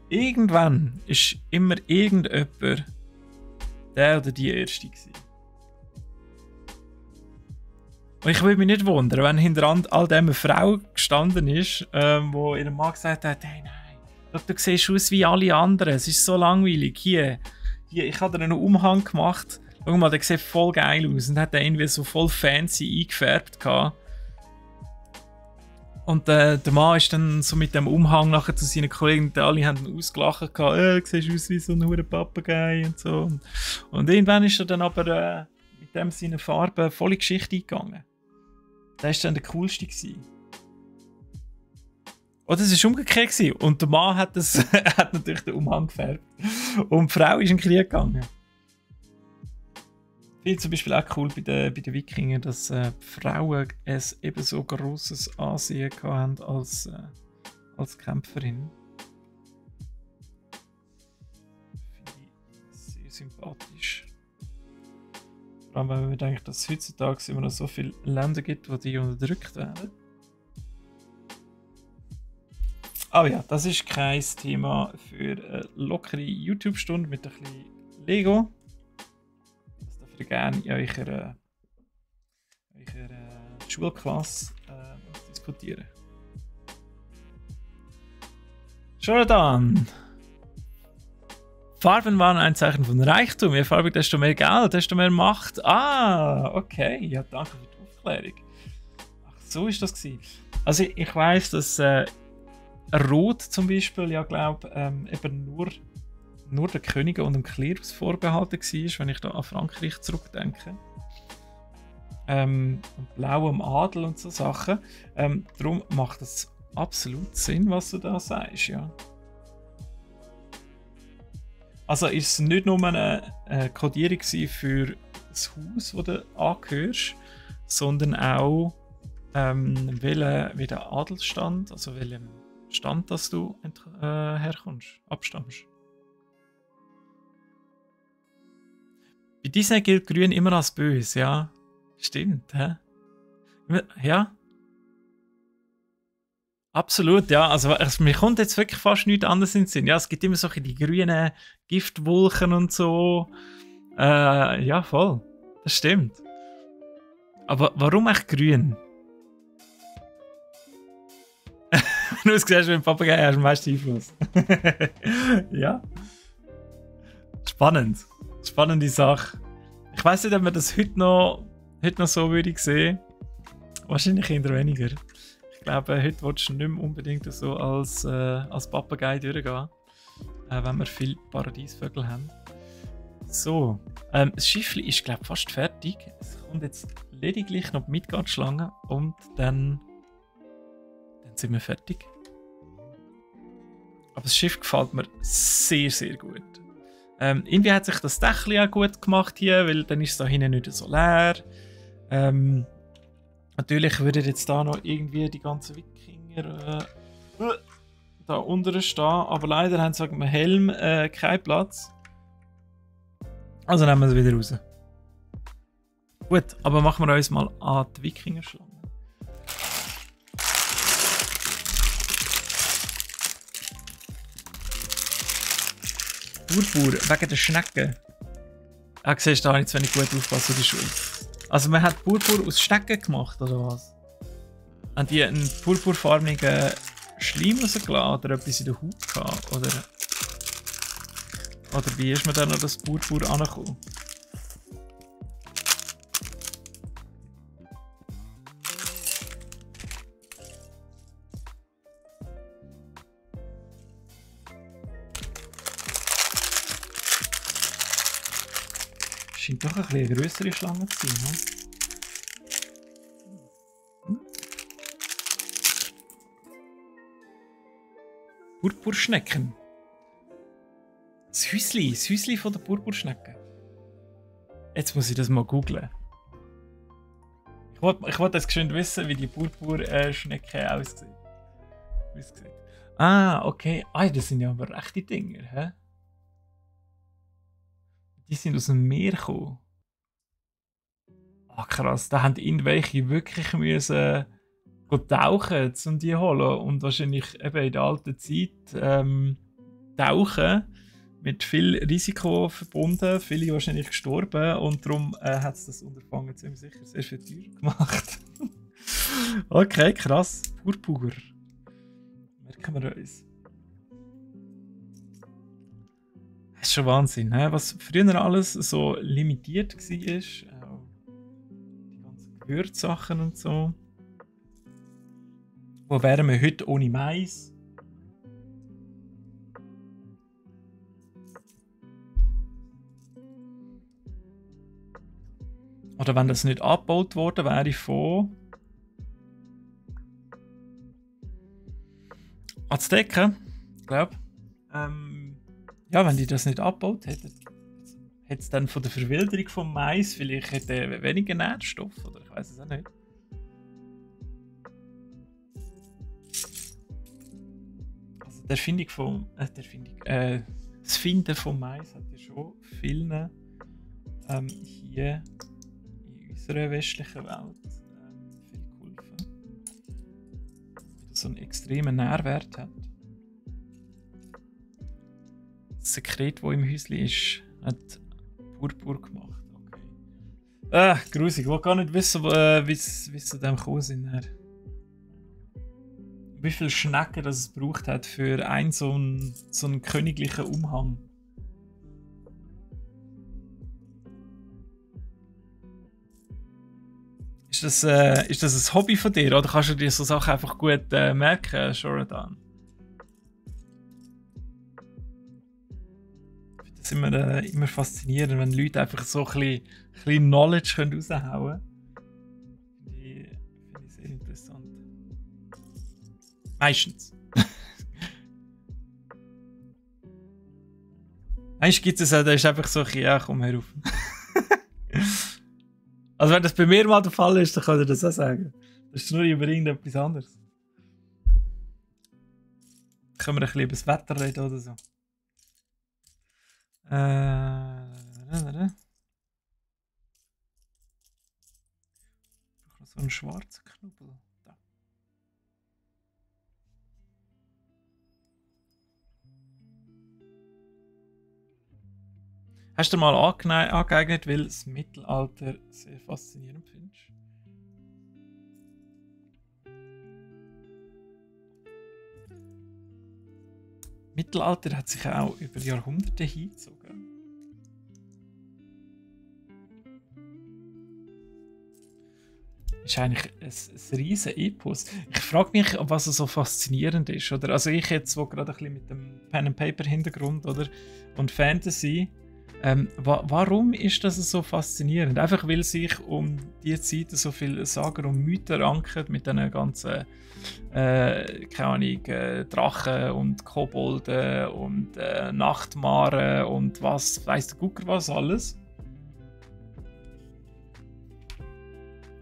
Irgendwann ist immer irgendjemand der oder die Erste gewesen. Und ich würde mich nicht wundern, wenn hinter all dem eine Frau gestanden ist, wo ihrem Mann gesagt hat, hey nein, du siehst aus wie alle anderen, es ist so langweilig. Hier ich habe dir einen Umhang gemacht, schau mal, der sieht voll geil aus und hat den irgendwie so voll fancy eingefärbt gehabt. Und der Mann ist dann so mit dem Umhang nachher zu seinen Kollegen und alle haben ihn ausgelacht gehabt, du siehst aus wie so ein hure Papagei und so. Und irgendwann ist er dann aber mit dem seinen Farben voll in die Geschichte eingegangen. Der war dann der coolste gewesen. Oder es war umgekehrt gewesen. Und der Mann hat natürlich den Umhang gefärbt. Und die Frau ist in den Krieg gegangen. Ich finde zum Beispiel auch cool bei den Wikingern, dass die Frauen ein ebenso grosses Ansehen hatten als Kämpferin. Finde ich sehr sympathisch. Vor allem, wenn man denkt, dass es heutzutage immer noch so viele Länder gibt, wo die unterdrückt werden. Aber ja, das ist kein Thema für eine lockere YouTube-Stunde mit ein bisschen Lego. Das dürft ihr gerne in eurer Schulklasse diskutieren. Jordan! Farben waren ein Zeichen von Reichtum. Je farbiger, desto mehr Geld, desto mehr Macht. Ah, okay. Ja, danke für die Aufklärung. Ach, so ist das gewesen. Also ich weiss, dass Rot zum Beispiel, ja glaube eben nur der Könige und dem Klerus vorbehalten war, wenn ich da an Frankreich zurückdenke. Und Blau am Adel und so Sachen. Darum macht es absolut Sinn, was du da sagst, ja. Also ist es nicht nur eine Kodierung für das Haus, wo du angehörst, sondern auch welcher Adelsstand, also welchem Stand, dass du herkommst, abstammst. Bei Disney gilt Grün immer als böse, ja. Stimmt, hä? Ja. Absolut, ja. Also mir kommt jetzt wirklich fast nichts anderes in den Sinn. Ja, es gibt immer solche die grünen Giftwolken und so. Ja, voll. Das stimmt. Aber warum echt grün? Wenn du es siehst, wie ein Papagei hast, du meisten Einfluss. Ja. Spannend. Spannende Sache. Ich weiss nicht, ob man das heute noch so würde sehen. Wahrscheinlich eher weniger. Ich glaube, heute willst du nicht mehr unbedingt so als Papagei durchgehen, wenn wir viele Paradiesvögel haben. So, das Schiffli ist glaube ich fast fertig. Es kommt jetzt lediglich noch die Midgard-Schlange und dann sind wir fertig. Aber das Schiff gefällt mir sehr, sehr gut. Irgendwie hat sich das Dächli auch gut gemacht hier, weil dann ist es da hinten nicht so leer. Natürlich würden jetzt da noch irgendwie die ganzen Wikinger da unten stehen, aber leider haben sie wegen dem Helm keinen Platz. Also nehmen wir sie wieder raus. Gut, aber machen wir uns mal an die Wikinger-Schlange. Purpur wegen der Schnecken. Ah, siehst du, da habe ich zu wenig gut aufgepasst in der Schule. Also man hat Purpur aus Schnecken gemacht, oder was? Haben die einen purpurfarbenen Schleim rausgelassen oder etwas in der Haut gehabt? Oder wie ist man dann an das Purpur angekommen? Scheint doch ein bisschen eine grössere Schlange zu sein, ne? Purpurschnecken. Das Häusli von der Purpurschnecken. Jetzt muss ich das mal googlen. Ich wollte jetzt geschwind wissen, wie die Purpurschnecke aussieht. Ah, okay. Ah, das sind ja aber echte Dinger, hä? Die sind aus dem Meer gekommen. Ah, krass. Da haben irgendwelche wirklich müssen tauchen, um die zu holen. Und wahrscheinlich eben in der alten Zeit tauchen mit viel Risiko verbunden. Viele wahrscheinlich gestorben. Und darum hat es das Unterfangen ziemlich sicher sehr viel teurer gemacht. Okay, krass. Purpur. Merken wir uns. Das ist schon Wahnsinn, he? Was früher alles so limitiert war. Die ganzen Gewürzsachen und so. Wo wären wir heute ohne Mais? Oder wenn das nicht abgebaut worden wäre von Azteken, ich glaube. Ja, wenn die das nicht abgebaut hätten, hätte es dann von der Verwilderung vom Mais vielleicht weniger Nährstoff, oder ich weiß es auch nicht. Also die Erfindung vom, das Finden vom Mais hat ja schon vielen hier in unserer westlichen Welt viel geholfen. Weil das so einen extremen Nährwert hat. Das Sekret, das im Häuschen ist, hat Purpur gemacht. Okay. Grusig. Ich will gar nicht wissen, wie sie zu dem gekommen sind. Wie viele Schnecken das es gebraucht hat für so einen königlichen Umhang. Ist das ein Hobby von dir? Oder kannst du dir so Sachen einfach gut merken, Shoridan? Das ist immer faszinierend, wenn Leute einfach so ein bisschen Knowledge raushauen können. Finde ich sehr interessant. Meistens. Meistens gibt es auch, da ist einfach so ein bisschen, ja, komm herauf. Also wenn das bei mir mal der Fall ist, dann kann ich das auch sagen. Das ist nur über irgendetwas anderes. Können wir ein bisschen über das Wetter reden oder so? Ich brauche noch so einen schwarzen Knubbel. Da. Hast du dir mal angeeignet, weil das Mittelalter sehr faszinierend findest? Mittelalter hat sich auch über Jahrhunderte hingezogen. Das ist eigentlich ein riesen Epos. Ich frage mich, was so faszinierend ist. Oder? Also ich jetzt, wo gerade ein bisschen mit dem Pen-and-Paper-Hintergrund und Fantasy, warum ist das so faszinierend? Einfach weil sich um die Zeit so viele Sagen und Mythen ranken mit diesen ganzen keine Ahnung, Drachen und Kobolden und Nachtmaren und was weiss der Gucker was alles.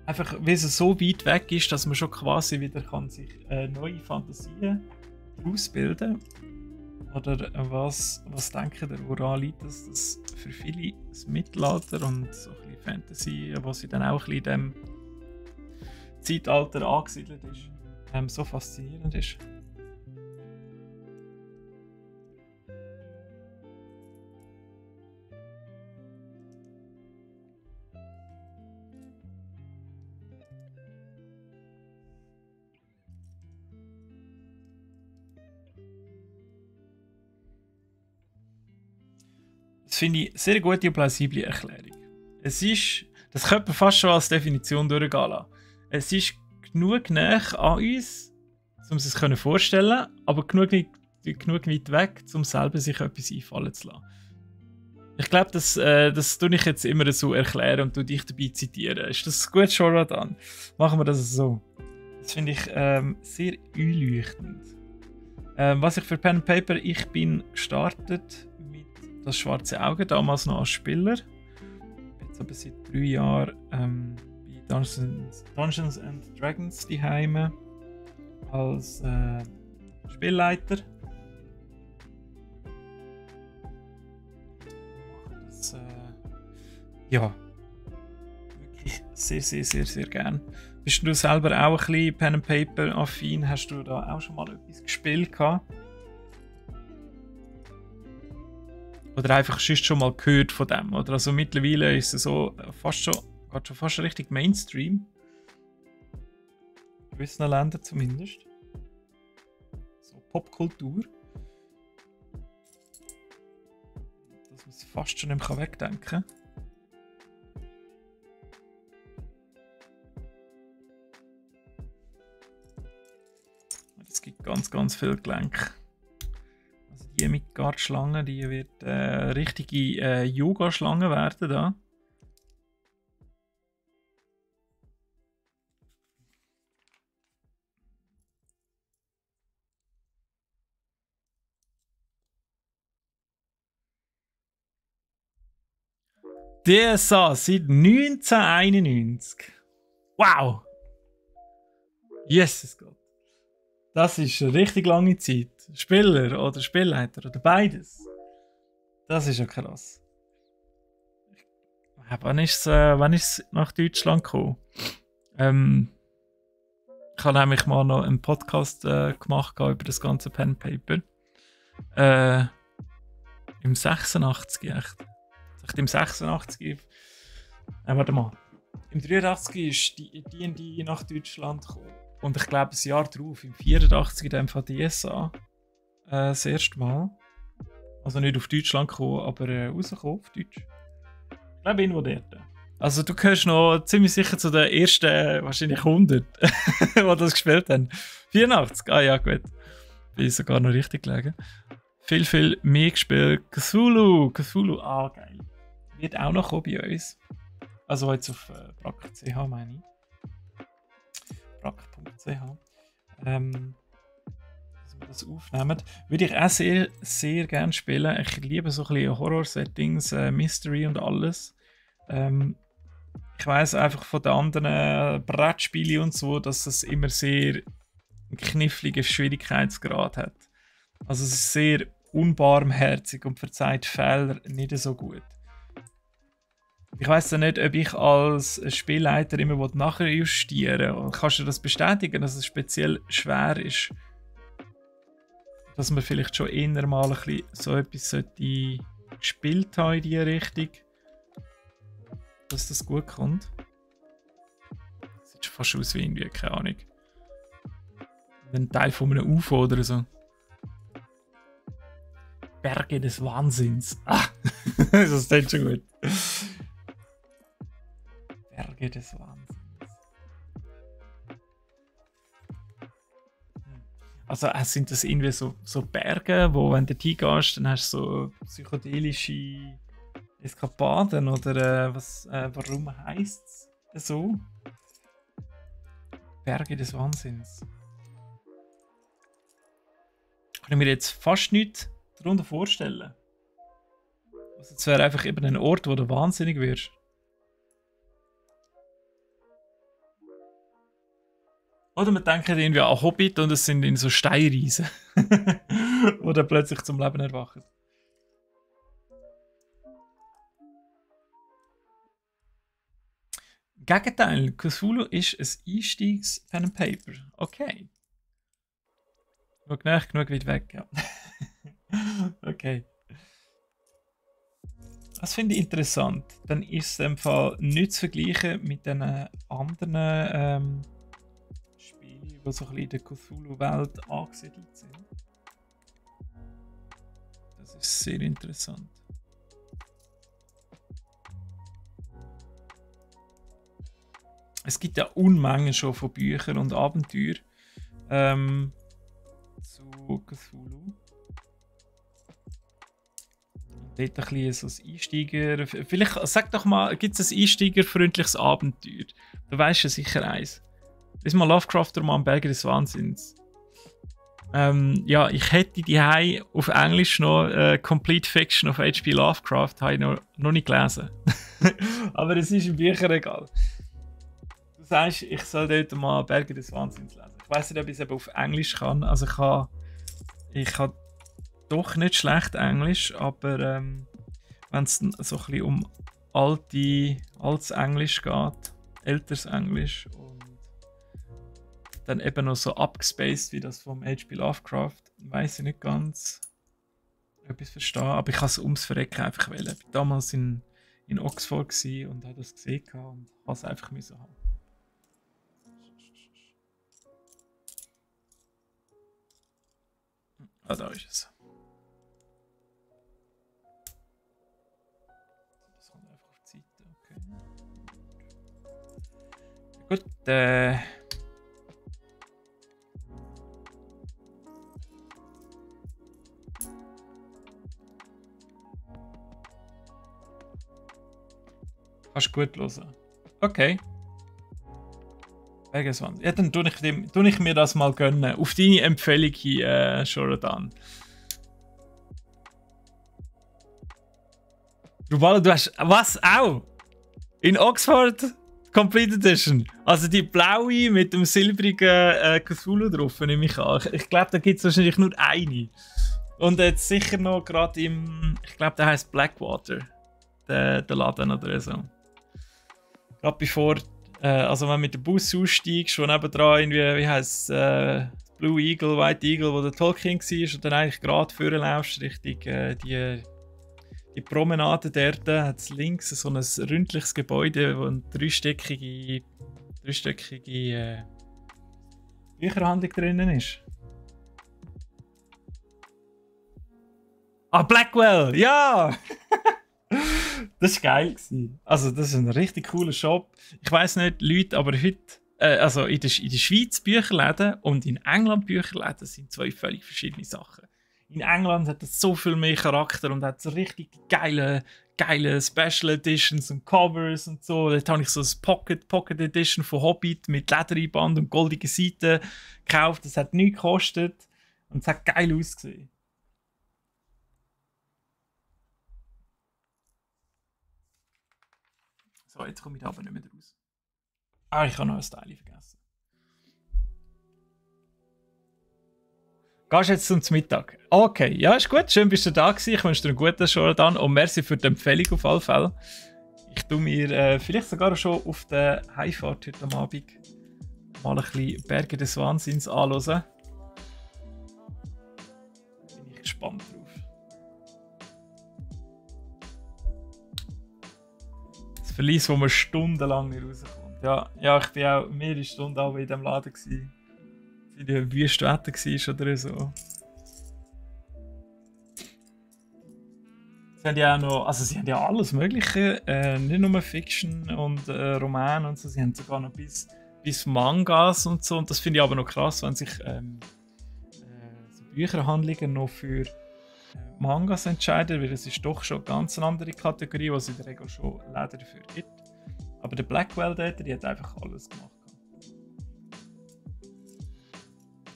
Einfach weil es so weit weg ist, dass man schon quasi wieder kann sich neue Fantasien ausbilden kann. Oder was denkt ihr, woran liegt das für viele das Mittelalter und so ein bisschen Fantasy, was sie dann auch ein bisschen in diesem Zeitalter angesiedelt ist, so faszinierend ist? Das finde ich eine sehr gute und plausible Erklärung. Es ist, das könnte man fast schon als Definition durchgehen lassen. Es ist genug näher an uns, um es sich vorstellen können, aber genug weit weg, um selber sich etwas einfallen zu lassen. Ich glaube, das tue ich jetzt immer so erklären und tue dich dabei zitieren. Ist das gut, Jordan? Machen wir das so. Das finde ich sehr einleuchtend. Was ich für Pen and Paper, ich bin gestartet mit das schwarze Auge, damals noch als Spieler. Jetzt aber seit 3 Jahren bei Dungeons and Dragons daheim als Spielleiter. Ja, wirklich sehr, sehr, sehr, sehr gern. Bist du selber auch ein bisschen Pen and Paper affin? Hast du da auch schon mal etwas gespielt gehabt? Oder einfach schon mal gehört von dem? Oder also mittlerweile ist es so geht schon fast richtig Mainstream. In gewissen Ländern zumindest. So Popkultur. Dass man es fast schon nicht mehr wegdenken kann. Es gibt ganz, ganz viele Gelenke. Also die Midgard-Schlange, die wird richtige Yoga-Schlange werden da. DSA seit 1991. Wow! Jesus Gott. Das ist eine richtig lange Zeit. Spieler oder Spielleiter oder beides. Das ist ja krass. Wann ist es nach Deutschland gekommen? Ich habe nämlich mal noch einen Podcast gemacht über das ganze Pen and Paper. Im 86 echt. Im 86. Warte mal. Im 83 ist die D&D nach Deutschland gekommen. Und ich glaube, ein Jahr darauf, im 84, dann von DSA, das erste Mal. Also nicht auf Deutschland gekommen, aber rausgekommen auf Deutsch. Ich glaube, irgendwo dort. Also du gehörst noch ziemlich sicher zu den ersten, wahrscheinlich 100, die das gespielt haben. 84, ah ja gut. Bin sogar noch richtig gelegen. Viel mehr gespielt. Cthulhu, ah geil. Wird auch noch kommen bei uns. Also jetzt auf brack.ch meine ich. brack.ch. Dass wir das aufnehmen. Würde ich auch sehr, sehr gerne spielen. Ich liebe so ein bisschen Horror-Settings, Mystery und alles. Ich weiss einfach von den anderen Brettspielen und so, dass es immer sehr einen kniffligen Schwierigkeitsgrad hat. Also es ist sehr unbarmherzig und verzeiht Fehler nicht so gut. Ich weiss ja nicht, ob ich als Spielleiter immer nachher justieren will. Kannst du das bestätigen, dass es speziell schwer ist? Dass man vielleicht schon eher mal ein bisschen so etwas gespielt haben in diese Richtung. Dass das gut kommt. Das sieht schon fast aus wie irgendwie, keine Ahnung. Ein Teil von einem UFO oder so. Berge des Wahnsinns. Ah, das klingt schon gut. Berge des Wahnsinns. Also sind das irgendwie so Berge, wo wenn du hingehst, dann hast du so psychedelische Eskapaden oder warum heisst es so? Berge des Wahnsinns. Kann ich mir jetzt fast nichts darunter vorstellen. Also es wäre einfach eben ein Ort, wo du wahnsinnig wirst. Oder man denkt irgendwie an Hobbit und es sind in so Steinriesen, die dann plötzlich zum Leben erwachen. Gegenteil, Cthulhu ist ein Einstiegs-Pen and Paper. Okay. Genug weit weg, ja. Okay. Das finde ich interessant. Dann ist es im Fall nicht zu vergleichen mit den anderen Spielen, die so ein bisschen in der Cthulhu-Welt angesiedelt sind. Das ist sehr interessant. Es gibt ja Unmengen schon von Büchern und Abenteuern zu Cthulhu. Dort ein bisschen so ein Einsteiger... Vielleicht, sag doch mal, gibt es ein einsteigerfreundliches Abenteuer? Du weißt ja sicher eins. Lies mal Lovecraft-Roman Berge des Wahnsinns. Ja, ich hätte die auf Englisch noch Complete Fiction of H.P. Lovecraft, habe ich noch nicht gelesen. Aber es ist im Bücherregal. Du sagst, ich soll dort mal Berge des Wahnsinns lesen. Ich weiss nicht, ob ich es eben auf Englisch kann. Also ich kann doch nicht schlecht Englisch, aber wenn es so ein bisschen um altes Englisch geht, älteres Englisch und dann eben noch so abgespaced wie das vom H.P. Lovecraft, weiß ich nicht ganz, ob ich es verstehe, aber ich kann es ums Verrecken einfach wählen. Ich war damals in Oxford und habe das gesehen und habe es einfach müssen haben. Ah, da ist es. Das kommt einfach auf die Seite, okay. Gut, kannst du gut hören. Okay. Bergeswand. Ja, dann tue ich mir das mal gönnen. Auf deine Empfehlung hin, Shorodan. Rubalo, du hast... Was? Auch? In Oxford Complete Edition? Also die blaue mit dem silbrigen Cthulhu drauf, nehme ich an. Ich glaube, da gibt es wahrscheinlich nur eine. Und jetzt sicher noch gerade im... Ich glaube, der heißt Blackwater. Der Laden oder so. Gerade bevor... also wenn du mit dem Bus aussteigst, schon nebendran irgendwie, wie heisst es, Blue Eagle, White Eagle, wo der Tolkien war, und dann eigentlich gerade vorher laufst, Richtung die Promenade dort, hat es links so ein ründliches Gebäude, wo eine dreistöckige Bücherhandlung drinnen ist. Ah, Blackwell! Ja! Das war geil. Also, das ist ein richtig cooler Shop. Ich weiss nicht, Leute, aber heute, also in der Schweiz Bücherläden und in England Bücherläden sind zwei völlig verschiedene Sachen. In England hat es so viel mehr Charakter und hat so richtig geile Special Editions und Covers und so. Dort habe ich so ein Pocket Edition von Hobbit mit Ledereinband und goldigen Seiten gekauft. Das hat nichts gekostet und es hat geil ausgesehen. So, jetzt komme ich da aber nicht mehr raus. Ah, ich habe noch ein Teil vergessen. Gehst jetzt zum Mittag? Okay, ja, ist gut. Schön, bist du da gewesen. Ich wünsche dir einen guten Jordan und merci für die Empfehlung auf alle Fälle. Ich tue mir vielleicht sogar schon auf der Heimfahrt heute Abend mal ein bisschen Berge des Wahnsinns anhören. Bin ich gespannt drauf. Das Verlies, wo man stundenlang nicht rauskommt. Ja, ich bin auch mehrere Stunden in diesem Laden gewesen. In der Wüstenwetter war oder so. Sie haben ja auch noch, also sie haben ja alles Mögliche, nicht nur Fiction und Roman und so, sie haben sogar noch bis Mangas und so. Und das finde ich aber noch krass, wenn sich so Bücherhandlungen noch für Mangas entscheiden, weil das ist doch schon ganz eine andere Kategorie, was es in der Regel schon Läden dafür gibt. Aber der Blackwell dort, die hat einfach alles gemacht.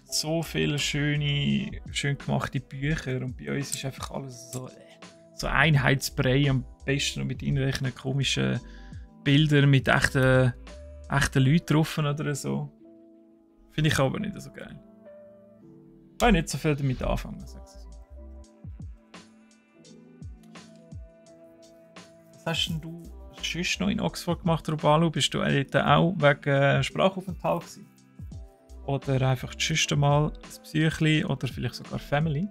So viele schön gemachte Bücher und bei uns ist einfach alles so Einheitsbrei am besten und mit irgendwelchen komischen Bildern mit echten Leuten drauf oder so. Finde ich aber nicht so geil. Ich kann nicht so viel damit anfangen, sagst du so. Was hast denn du sonst noch in Oxford gemacht, Rubalo? Bist du dort auch wegen Sprachaufenthalt gewesen? Oder einfach sonst mal das Psychli oder vielleicht sogar Family?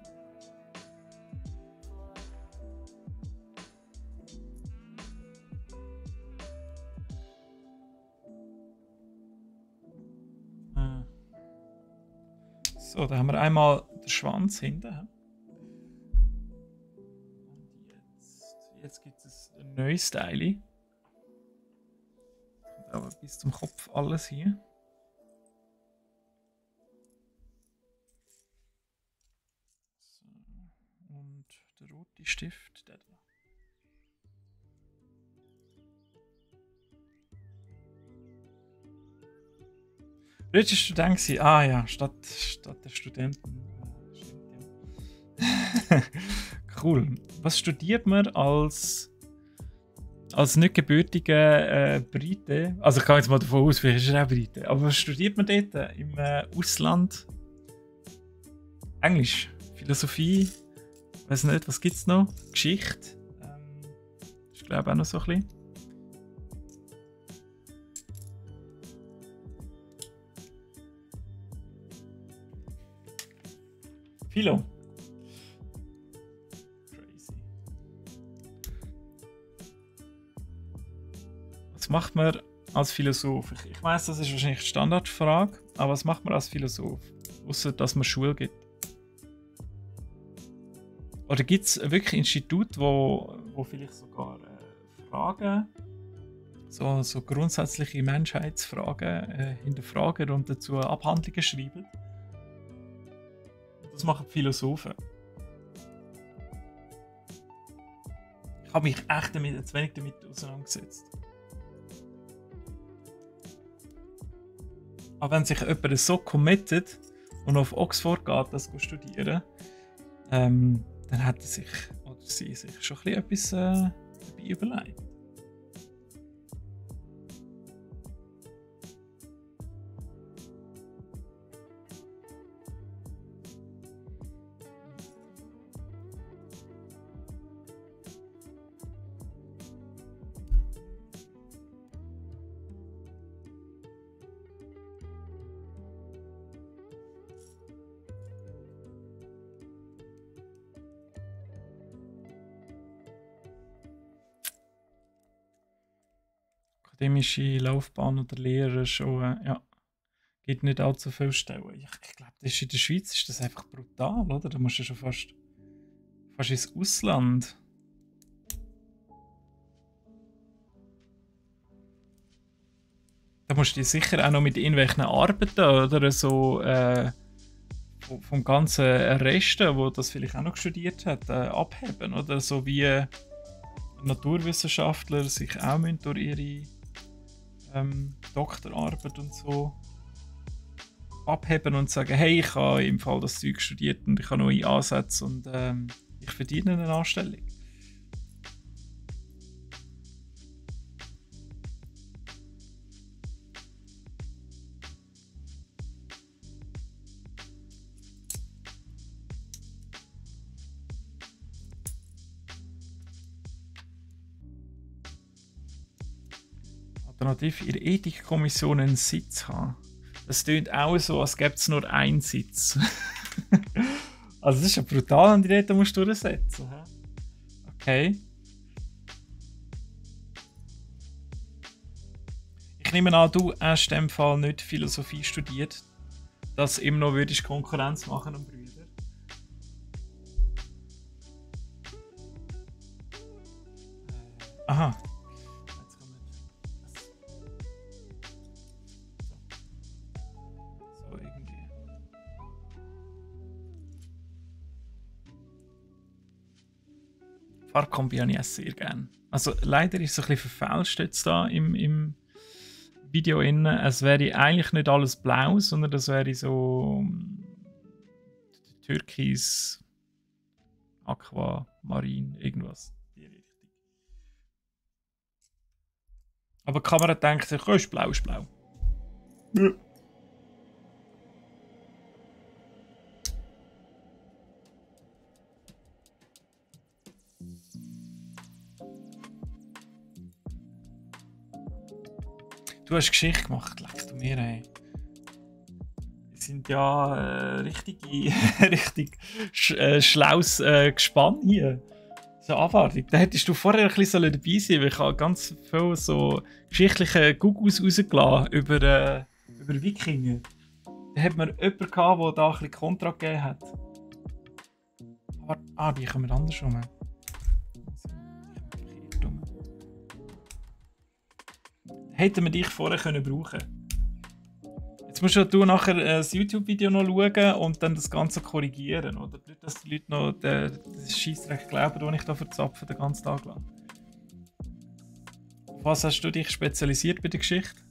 So, da haben wir einmal den Schwanz hinten. Und jetzt gibt es ein neues Teil. aber bis zum Kopf alles hier. So. Und der rote Stift, der da. Willst du Student sein? Ah ja, statt der Studenten. Stimmt, ja. Cool. Was studiert man als nicht gebürtiger Brite? Also ich gehe jetzt mal davon aus, vielleicht ist er auch Brite. Aber was studiert man dort im Ausland? Englisch, Philosophie, weiß nicht, was gibt es noch? Geschichte. Ich glaube auch noch so ein bisschen. Philo. Crazy. Was macht man als Philosoph? Ich weiß, das ist wahrscheinlich die Standardfrage, aber was macht man als Philosoph? Außer dass man Schule gibt. Oder gibt es wirklich Institute, wo vielleicht sogar Fragen, so grundsätzliche Menschheitsfragen hinterfragen und dazu Abhandlungen schreiben? Das machen die Philosophen. Ich habe mich echt zu wenig damit auseinandergesetzt. Aber wenn sich jemand so committet und auf Oxford geht, das zu studieren, dann hat er sich oder sie sich schon ein bisschen etwas dabei überlegt. Akademische Laufbahn oder Lehrer schon, ja, gibt nicht allzu viele Stellen. Ich glaube, in der Schweiz ist das einfach brutal, oder? Da musst du schon fast ins Ausland. Da musst du dich sicher auch noch mit irgendwelchen Arbeiten oder so vom ganzen Resten, wo das vielleicht auch noch studiert hat, abheben, oder? So wie Naturwissenschaftler sich auch durch ihre Doktorarbeit und so abheben und sagen, hey, ich habe im Fall das Zeug studiert und ich habe neue Ansätze und ich verdiene eine Anstellung. Alternativ in der Ethikkommission einen Sitz haben. Das klingt auch so, als gäbe es nur einen Sitz. Also das ist ja brutal, wenn die dort musst du durchsetzen. Okay. Ich nehme an, du hast in dem Fall nicht Philosophie studiert, dass du immer noch würdest Konkurrenz machen am Brüder. Aha. So irgendwie. Farbkombi habe ich auch sehr gerne. Also leider ist es ein bisschen verfälscht jetzt da im Video innen. Es wäre eigentlich nicht alles blau, sondern das wäre so Türkis, Aquamarin, irgendwas. Die Richtung. Aber die Kamera denkt sich, oh, ist blau, ist blau. Ja. Du hast Geschichte gemacht, leckst du mir, ey. Wir sind ja richtig schlaues Gespann hier. So Anwartung. Da hättest du vorher ein bisschen dabei sein sollen, weil ich habe ganz viel so geschichtliche Googles rausgelassen über Wikinger. Da hat man jemanden gehabt, der da ein bisschen Kontra gegeben hat. Aber, die kommen andersrum. hätten wir dich vorher können brauchen. Jetzt musst du nachher ein YouTube-Video noch schauen und dann das Ganze korrigieren, oder? Nicht, dass die Leute noch das Scheissrecht glauben, den ich da verzapfe den ganzen Tag lang. Auf was hast du dich spezialisiert bei der Geschichte?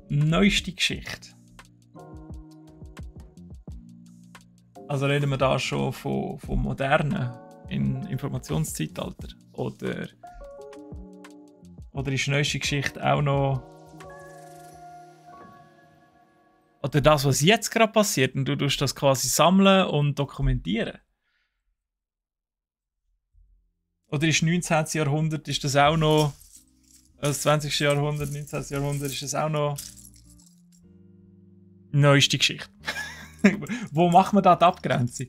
Neueste Geschichte. Also reden wir da schon von modernen im Informationszeitalter? Oder ist die neueste Geschichte auch noch... Oder das, was jetzt gerade passiert und du tust das quasi sammeln und dokumentieren? Oder ist 19. Jahrhundert, ist das auch noch... Das 20. Jahrhundert, 19. Jahrhundert, ist das auch noch... Neueste Geschichte? Wo macht man da die Abgrenzung?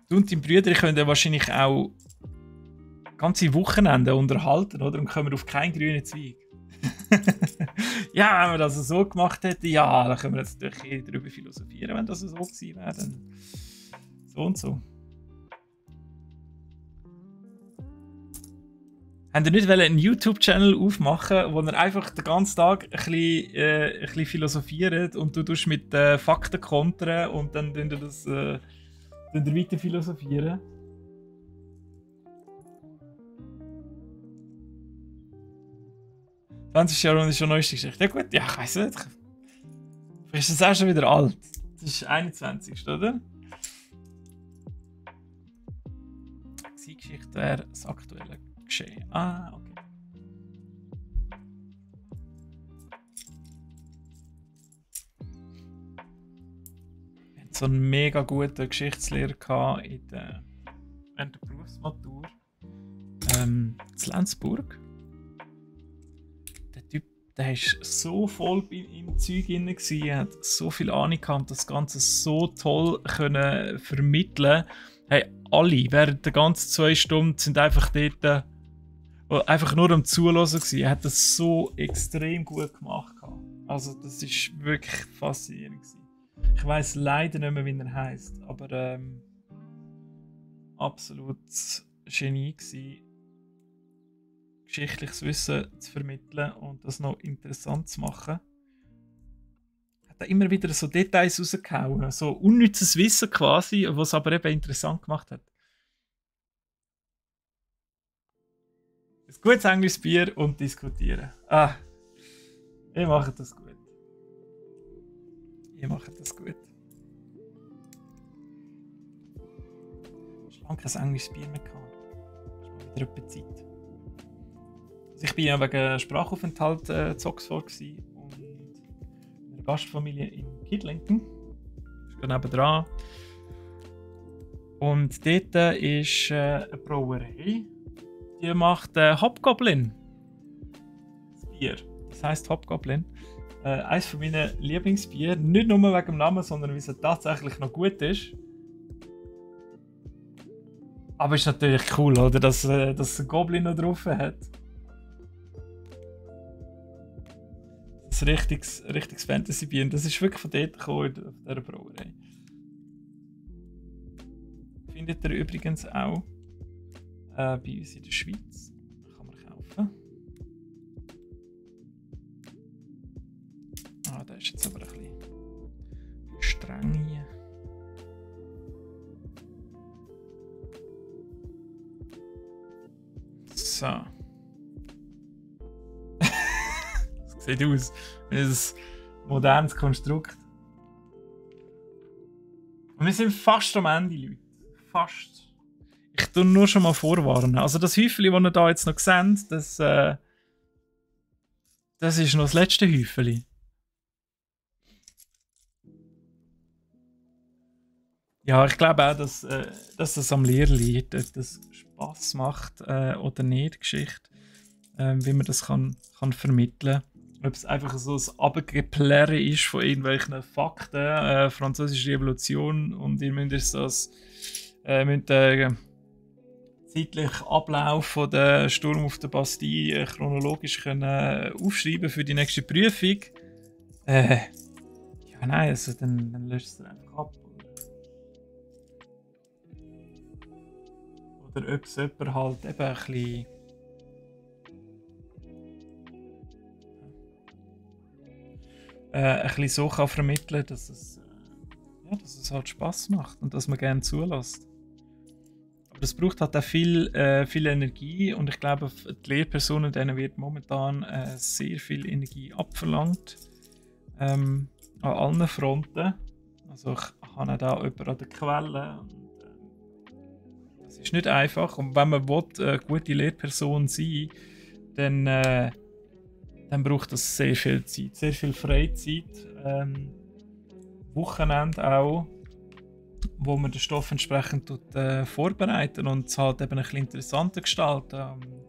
Du und dein Brüder können ja wahrscheinlich auch ganze Wochenende unterhalten, oder? Und kommen auf keinen grünen Zweig. Ja, wenn man das so gemacht hätte, ja, dann können wir jetzt natürlich darüber philosophieren, wenn das so gewesen wäre. Dann so und so. Habt ihr nicht einen YouTube-Channel aufmachen, wo ihr einfach den ganzen Tag ein bisschen philosophiert und du tust mit Fakten kontern und dann könnt ihr das weiter philosophieren? Das 20. Jahrhundert ist schon neueste Geschichte. Ja gut, ja, ich weiss nicht. Vielleicht ist das auch schon wieder alt. Das ist 21. oder? Die Geschichte wäre das aktuelle Geschehen. Ah, okay. Wir hatten so einen mega guten Geschichtslehrer während der Berufsmatur. In Lenzburg. Der Typ, der war so voll im Zeug drin, er hat so viel Ahnung gehabt, das Ganze so toll können vermitteln. Hey, alle während der ganzen 2 Stunden sind einfach dort einfach nur am Zuhören gewesen. Er hat das so extrem gut gemacht. Also das ist wirklich faszinierend gewesen. Ich weiss leider nicht mehr, wie er heisst, aber absolut Genie gewesen, geschichtliches Wissen zu vermitteln und das noch interessant zu machen. Hat er immer wieder so Details rausgehauen, so unnützes Wissen quasi, was aber eben interessant gemacht hat. Ein gutes englisches Bier und diskutieren. Ah, ihr macht das gut. Ihr macht das gut. Ich habe lange kein englisches Bier mehr gehabt. Das ist mal wieder etwa Zeit. Also ich war ja wegen Sprachaufenthalt in Oxford und in einer Gastfamilie in Kidlington. Das ist gerade nebenan. Und dort ist eine Brauerei. Die macht Hobgoblin. Das Bier. Das heisst Hobgoblin. Eines von meinen Lieblingsbier. Nicht nur wegen dem Namen, sondern weil es tatsächlich noch gut ist. Aber es ist natürlich cool, oder? Dass ein Goblin noch drauf hat. Das ist ein richtiges Fantasy-Bier. Und das ist wirklich von dort gekommen, von dieser Brauerei. Findet ihr übrigens auch bei uns in der Schweiz. Kann man kaufen. Ah, der ist jetzt aber ein bisschen streng hier. So. Das sieht aus wie ein modernes Konstrukt. Und wir sind fast am Ende, Leute. Fast. Ich tue nur schon mal vorwarnen. Also das Häufchen, das ihr da jetzt noch seht, das ist noch das letzte Häufchen. Ja, ich glaube auch, dass das am Lehrer liegt, ob das Spass macht oder nicht, Geschichte. Wie man das kann vermitteln kann. Ob es einfach so ein Abgeplärre ist von irgendwelchen Fakten, französische Revolution und ihr müsst das zeitlichen Ablauf von der Sturm auf der Bastille chronologisch können aufschreiben für die nächste Prüfung. Ja, nein, also dann löscht es einfach ab. Oder ob es jemand halt eben ein bisschen so kann vermitteln, dass es halt Spaß macht und dass man gerne zulässt. Aber es braucht halt auch viel Energie und ich glaube, die Lehrpersonen, denen wird momentan sehr viel Energie abverlangt. An allen Fronten. Also ich habe auch da jemanden an der Quelle. Und, das ist nicht einfach. Und wenn man will, eine gute Lehrperson sein, dann braucht das sehr viel Zeit, sehr viel Freizeit. Wochenende auch, wo man den Stoff entsprechend vorbereiten und es halt eben ein bisschen interessanter gestalten und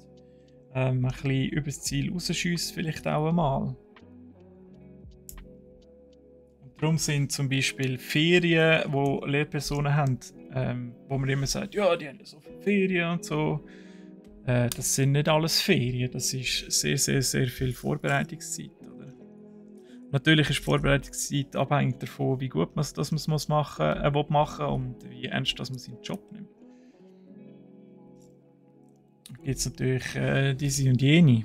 ein bisschen übers Ziel rausschiessen vielleicht auch einmal. Und darum sind zum Beispiel Ferien, wo Lehrpersonen haben, wo man immer sagt, ja, die haben so viele Ferien und so. Das sind nicht alles Ferien, das ist sehr, sehr, sehr viel Vorbereitungszeit. Oder? Natürlich ist die Vorbereitungszeit abhängig davon, wie gut man es machen will und wie ernst dass man seinen Job nimmt. Da gibt es natürlich diese und jene.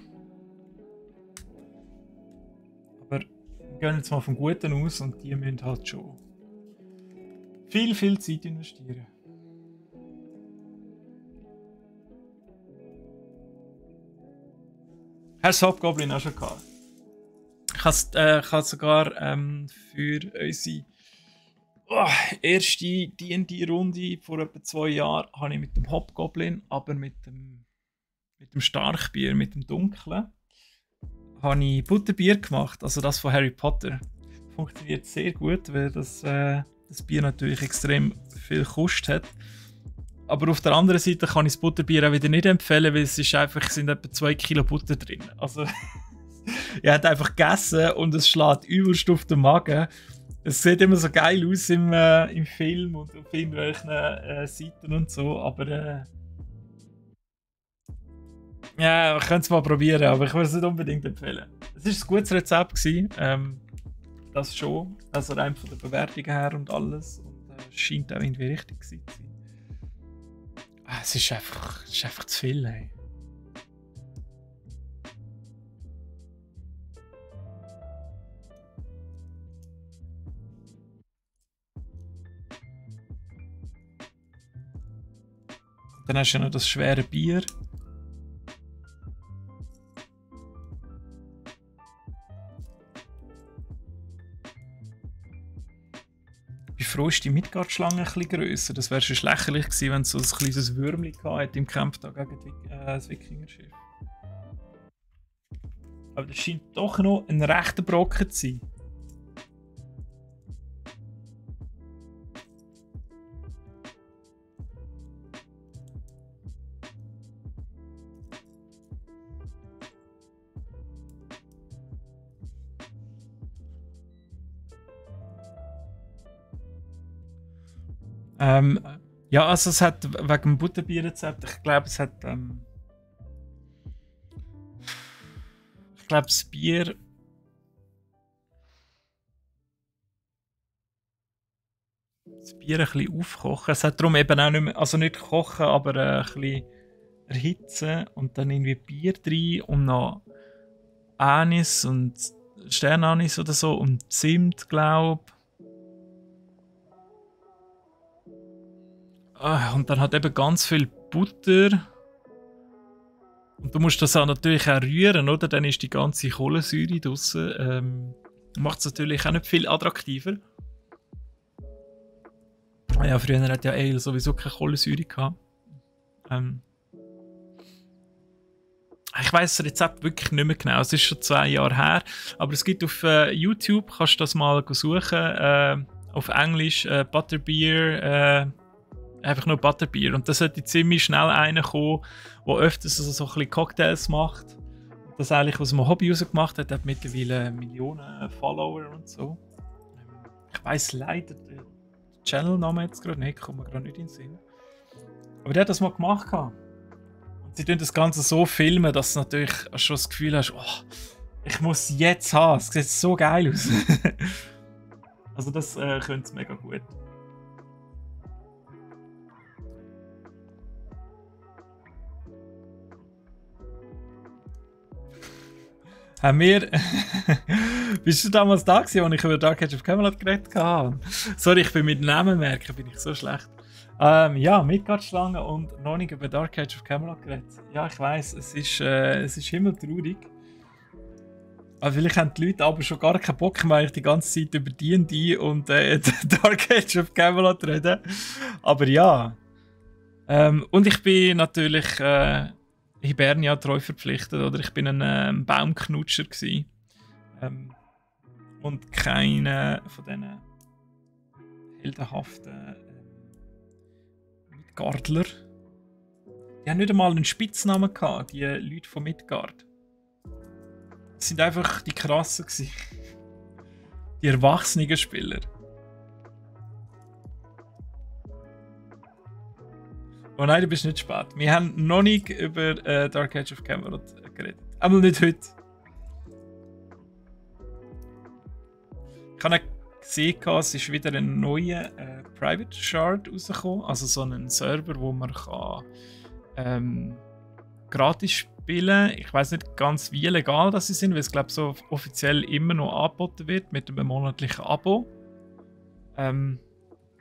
Aber wir gehen jetzt mal vom Guten aus und die müssen halt schon viel, viel Zeit investieren. Hast du Hobgoblin auch schon gehabt? Ich habe sogar für unsere erste D&D-Runde vor etwa 2 Jahren habe ich mit dem Hobgoblin, aber mit dem Starkbier, mit dem Dunklen, habe ich Butterbier gemacht, also das von Harry Potter. Funktioniert sehr gut, weil das Bier natürlich extrem viel kostet. Aber auf der anderen Seite kann ich das Butterbier auch wieder nicht empfehlen, weil es sind etwa 2 Kilo Butter drin. Also, ihr habt einfach gegessen und es schlägt übelst auf den Magen. Es sieht immer so geil aus im Film und auf irgendwelchen Seiten und so, aber ja, ich könnte es mal probieren, aber ich würde es nicht unbedingt empfehlen. Es war ein gutes Rezept gewesen, das schon, also rein von der Bewertung her und alles. Und es scheint auch irgendwie richtig zu sein. Es ist einfach zu viel, ey. Dann hast du ja noch das schwere Bier. Wie froh ist die Midgard-Schlange ein bisschen grösser? Das wäre schon lächerlich gewesen, wenn es so ein kleines Würmchen gehabt im Kampf da gegen das Wikingerschiff. Aber das scheint doch noch ein rechter Brocken zu sein. Ja, also es hat wegen dem Butterbierrezept, ich glaube, es hat ich glaube, das Bier ein bisschen aufkochen. Es hat darum eben auch nicht mehr, also nicht kochen, aber ein bisschen erhitzen und dann irgendwie Bier rein und noch Anis und Sternanis oder so und Zimt, glaube ich. Und dann hat eben ganz viel Butter. Und du musst das auch natürlich auch rühren, oder? Dann ist die ganze Kohlensäure draussen. Macht es natürlich auch nicht viel attraktiver. Ja, früher hat ja Ale sowieso keine Kohlensäure gehabt. Ich weiss das Rezept wirklich nicht mehr genau. Es ist schon 2 Jahre her. Aber es gibt auf YouTube, kannst du das mal suchen. Auf Englisch Butterbeer. Einfach nur Butterbier. Und da sollte ziemlich schnell einer kommen, der öfters so ein bisschen Cocktails macht. Und das eigentlich aus einem Hobby rausgemacht hat. Er hat mittlerweile Millionen Follower und so. Ich weiss leider den Channel-Namen jetzt gerade nicht, kommt mir gerade nicht in den Sinn. Aber der hat das mal gemacht. Und sie tun das Ganze so filmen, dass du natürlich schon das Gefühl hast, oh, ich muss es jetzt haben. Es sieht so geil aus. Also das könnte es mega gut. Haben wir. Bist du damals da gewesen, als ich über Dark Age of Camelot geredet habe? Sorry, ich bin mit Namen merken, bin ich so schlecht. Ja, Midgard-Schlange und noch nicht über Dark Age of Camelot geredet. Ja, ich weiss, es ist himmeltraurig. Aber vielleicht haben die Leute aber schon gar keinen Bock mehr, die ganze Zeit über D&D und Dark Age of Camelot reden. Aber ja. Und ich bin natürlich Hibernia treu verpflichtet, oder ich bin ein Baumknutscher gsi. Und keiner von diesen heldenhaften Midgardler. Die haben nicht einmal einen Spitznamen gehabt, die Leute von Midgard. Das sind einfach die krassen gsi. Die erwachsenen Spieler. Oh nein, du bist nicht spät. Wir haben noch nicht über Dark Age of Camelot geredet. Aber nicht heute. Ich habe gesehen, es ist wieder ein neuer Private Shard rausgekommen. Also so ein Server, wo man kann, gratis spielen kann. Ich weiß nicht ganz, wie legal das sind, weil es glaube so offiziell immer noch angeboten wird mit einem monatlichen Abo.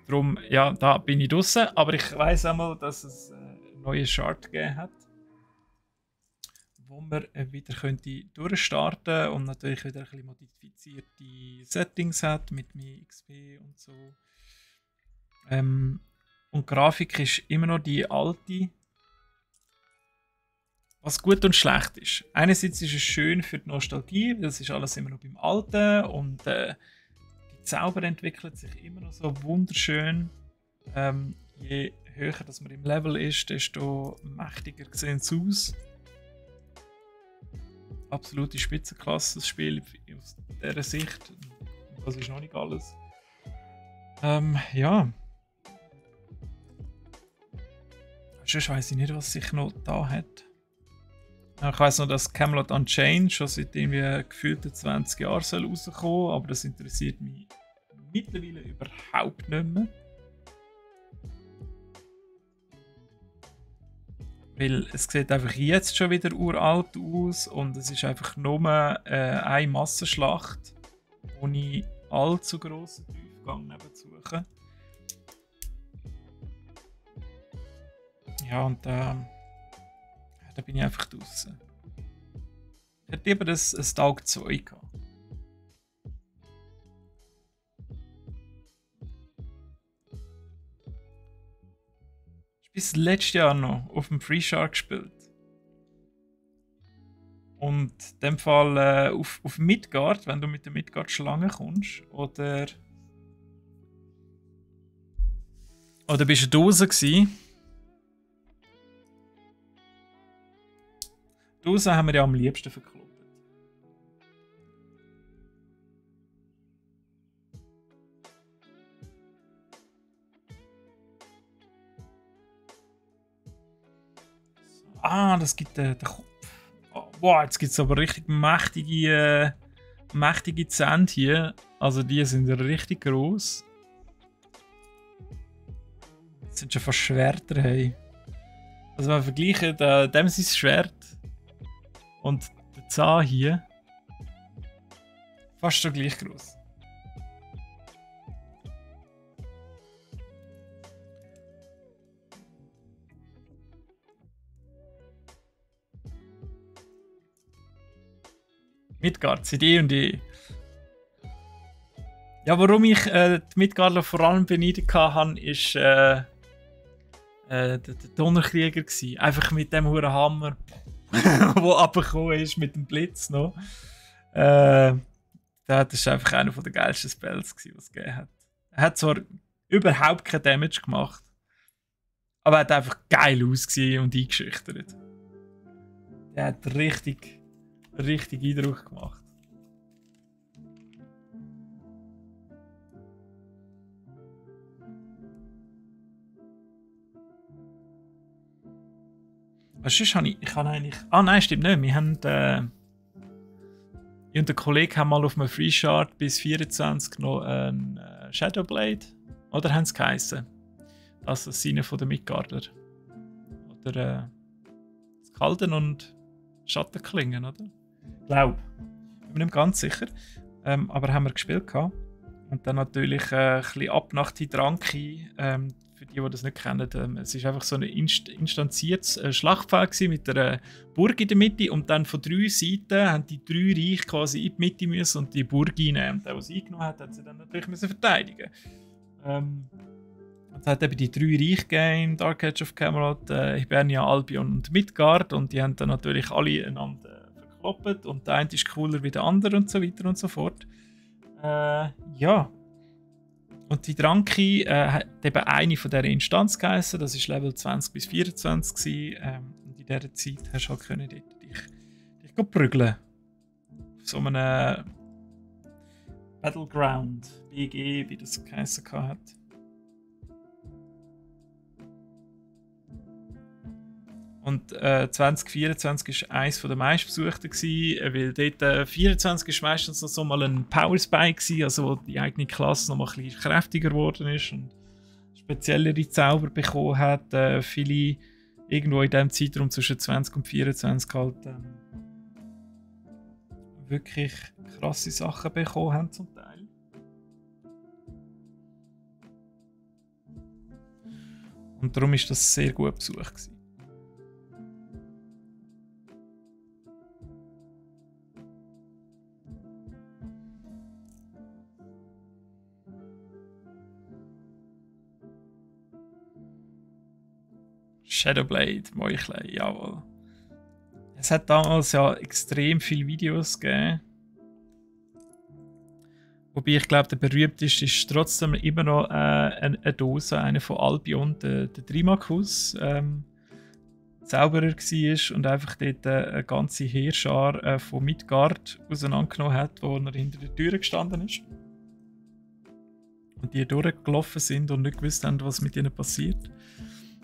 Darum, ja, da bin ich draussen, aber ich weiss einmal, dass es einen neuen Chart gegeben hat, wo man wieder könnte durchstarten und natürlich wieder ein bisschen modifizierte Settings hat mit mehr XP und so. Und die Grafik ist immer noch die alte, was gut und schlecht ist. Einerseits ist es schön für die Nostalgie, weil es ist alles immer noch beim Alten und die Zauber entwickeln sich immer noch so wunderschön. Je höher dass man im Level ist, desto mächtiger sehen sie aus. Absolute Spitzenklasse, das Spiel aus dieser Sicht. Das ist noch nicht alles. Ja. Sonst weiss ich nicht, was sich noch da hat. Ich weiss noch, dass Camelot Unchained schon seit irgendwie gefühlten 20 Jahren rauskommen soll, aber das interessiert mich mittlerweile überhaupt nicht mehr. Weil es sieht einfach jetzt schon wieder uralt aus und es ist einfach nur eine Massenschlacht, ohne allzu grossen Tiefgang nebenzusuchen. Ja, und da bin ich einfach draußen. Ich hätte lieber ein Tag 2 gehabt. Ich habe bis letztes Jahr noch auf dem Free Shark gespielt. Und in dem Fall auf Midgard, wenn du mit der Midgard-Schlange kommst. Oder bist du draußen gewesen? Draußen haben wir ja am liebsten verkloppt. Ah, das gibt den Kopf. Oh, wow, jetzt gibt es aber richtig mächtige Zähne hier. Also die sind richtig gross. Das sind schon fast Schwerter. Hey. Also wenn wir vergleichen, dem sein Schwert und der Zahn hier, fast schon gleich groß. Midgard, seit eh und je. Ja, warum ich die Midgardler vor allem beneidet habe, ist der Donnerkrieger gsi. Einfach mit dem huren Hammer, der abgekommen ist mit dem Blitz noch. Das war einfach einer der geilsten Spells, die es gegeben hat. Er hat zwar überhaupt kein Damage gemacht, aber er hat einfach geil ausgesehen und eingeschüchtert. Er hat richtig Eindruck gemacht. Was sonst habe ich habe eigentlich... Ah nein, stimmt nicht. Wir haben... ich und der Kollege haben mal auf einem Free Shard bis 24 noch ein Shadowblade. Oder haben sie geheissen? Das ist einer von den Midgardler. Oder Skalden und Schattenklingen, oder? Glaube. Ich bin nicht ganz sicher. Aber haben wir gespielt gehabt. Und dann natürlich ein bisschen ab nach Hydranki. Für die das nicht kennen, es ist einfach so ein instanziertes Schlachtfeld mit einer Burg in der Mitte. Und dann von 3 Seiten haben die 3 Reiche quasi in die Mitte müssen und die Burg einnehmen. Und der, der sie eingenommen hat, hat sie dann natürlich müssen verteidigen. Es hat eben die 3 Reiche gegeben, Dark Age of Camelot, Hibernia, Albion und Midgard. Und die haben dann natürlich alle einander verkloppt. Und der eine ist cooler wie der andere und so weiter und so fort. Ja. Und die Hydranki hat eben eine von dieser Instanz geheißen. Das war Level 20 bis 24 und in dieser Zeit hast du halt können dich prügeln. Auf so einem Battleground, BG, wie das geheißen hat. Und 2024 war eines der meistbesuchten, weil dort 24 ist meistens noch so mal ein Power Spike gewesen, also wo die eigene Klasse noch mal ein bisschen kräftiger geworden ist und speziellere Zauber bekommen hat. Viele irgendwo in diesem Zeitraum zwischen 20 und 24 halt wirklich krasse Sachen bekommen haben zum Teil. Und darum ist das sehr gut besucht gewesen. Shadowblade, Meuchlei, jawohl. Es hat damals ja extrem viele Videos gegeben. Wobei ich glaube, der berühmteste ist trotzdem immer noch eine Dose, eine von Albion, der Trimakus, Zauberer war und einfach dort eine ganze Heerschar von Midgard auseinandergenommen hat, wo er hinter der Tür gestanden ist. Und die durchgelaufen sind und nicht gewusst haben, was mit ihnen passiert.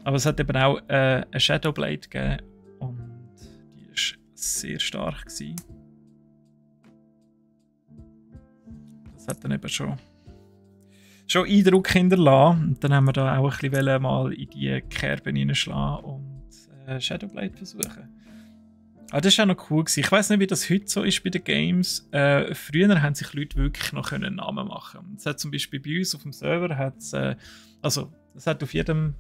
Aber es hat eben auch eine Shadowblade gegeben und die war sehr stark gewesen. Das hat dann eben schon Eindruck hinterlassen. Und dann haben wir da auch ein bisschen mal in die Kerben hineinschlagen und Shadowblade versuchen. Aber das war auch noch cool gewesen. Ich weiß nicht, wie das heute so ist bei den Games. Früher haben sich Leute wirklich noch einen Namen machen. Es hat zum Beispiel bei uns auf dem Server, es hat auf jedem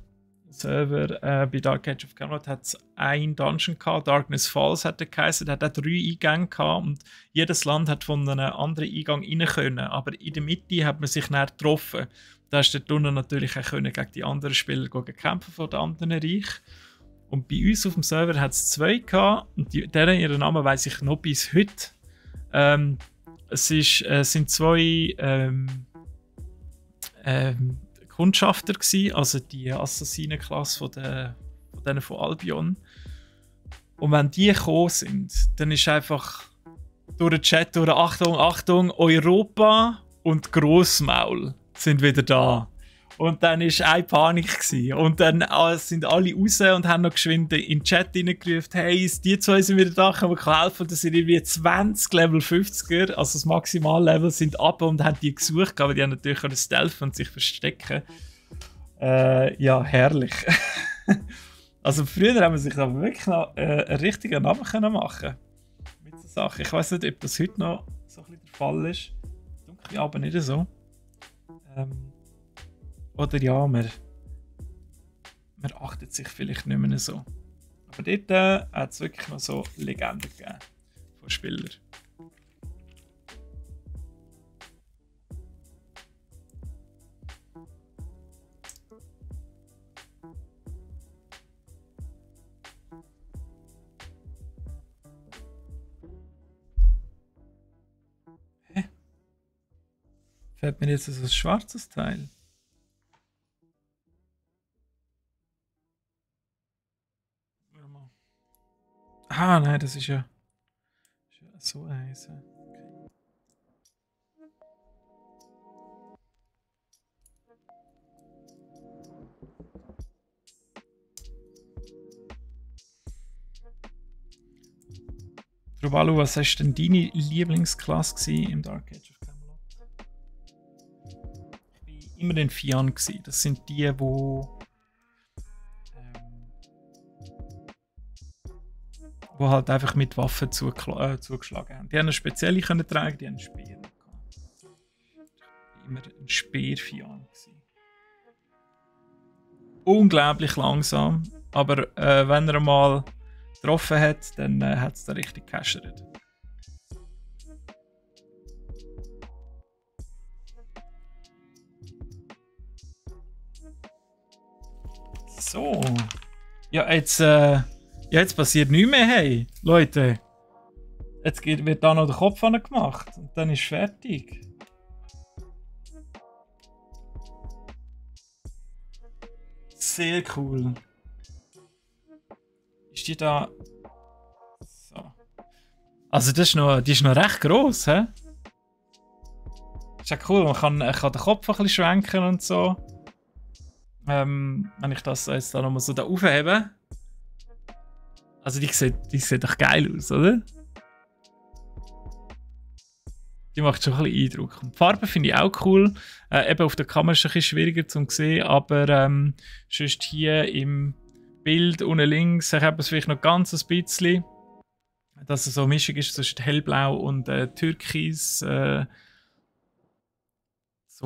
Server bei Dark Age of Camelot hat es einen Dungeon gehabt, Darkness Falls hat er geheißen, der hat auch 3 Eingänge gehabt und jedes Land hat von einem anderen Eingang rein können, aber in der Mitte hat man sich näher getroffen. Da ist der Tunnel natürlich auch können gegen die anderen Spieler kämpfen von den anderen Reich. Und bei uns auf dem Server hat es 2 gehabt und deren ihren Namen weiss ich noch bis heute. Es sind 2 Kundschafter gewesen, also die Assassinenklasse von denen von Albion. Und wenn die gekommen sind, dann ist einfach durch den Chat durch Achtung, Europa und Grossmaul sind wieder da. Und dann war eine Panik gewesen. Und dann sind alle raus und haben noch geschwind in den Chat reingerufen, hey, die 2 sind wieder da, können wir helfen? Und das sind irgendwie 20 Level 50er, also das Maximallevel, sind ab und haben die gesucht, aber die haben natürlich auch stealthen und sich verstecken. Ja, herrlich. Also früher haben wir sich aber wirklich noch einen richtigen Namen können machen mit so Sachen. Ich weiß nicht, ob das heute noch so ein bisschen der Fall ist. Dunkel aber nicht so. Oder ja, man achtet sich vielleicht nicht mehr so. Aber dort hat es wirklich noch so Legenden gegeben von Spielern. Hä? Fällt mir jetzt so ein schwarzes Teil? Ah, nein, das ist ja so eins. Okay. Robalu, was hast denn deine Lieblingsklasse im Dark Age of Camelot? Ich war immer den Fian. Das sind die, die halt einfach mit Waffen zugeschlagen haben. Die haben eine spezielle können tragen, die haben einen Speer gehabt. Ich war immer ein Speerfian. Unglaublich langsam, aber wenn er mal getroffen hat, dann hat es da richtig gekäschert. So. Ja, jetzt passiert nichts mehr, hey. Leute. Jetzt wird da noch der Kopf gemacht und dann ist fertig. Sehr cool. Ist die da... So. Also die ist noch recht gross, hä? Ist ja cool, man kann den Kopf ein bisschen schwenken und so. Wenn ich das jetzt da nochmal so da aufhebe. Also die sieht doch geil aus, oder? Die macht schon ein bisschen Eindruck. Und die Farbe finde ich auch cool. Eben auf der Kamera ist es ein bisschen schwieriger zu sehen, aber sonst hier im Bild unten links ich habe es vielleicht noch ganz ein bisschen, dass es so eine Mischung ist zwischen hellblau und türkis. So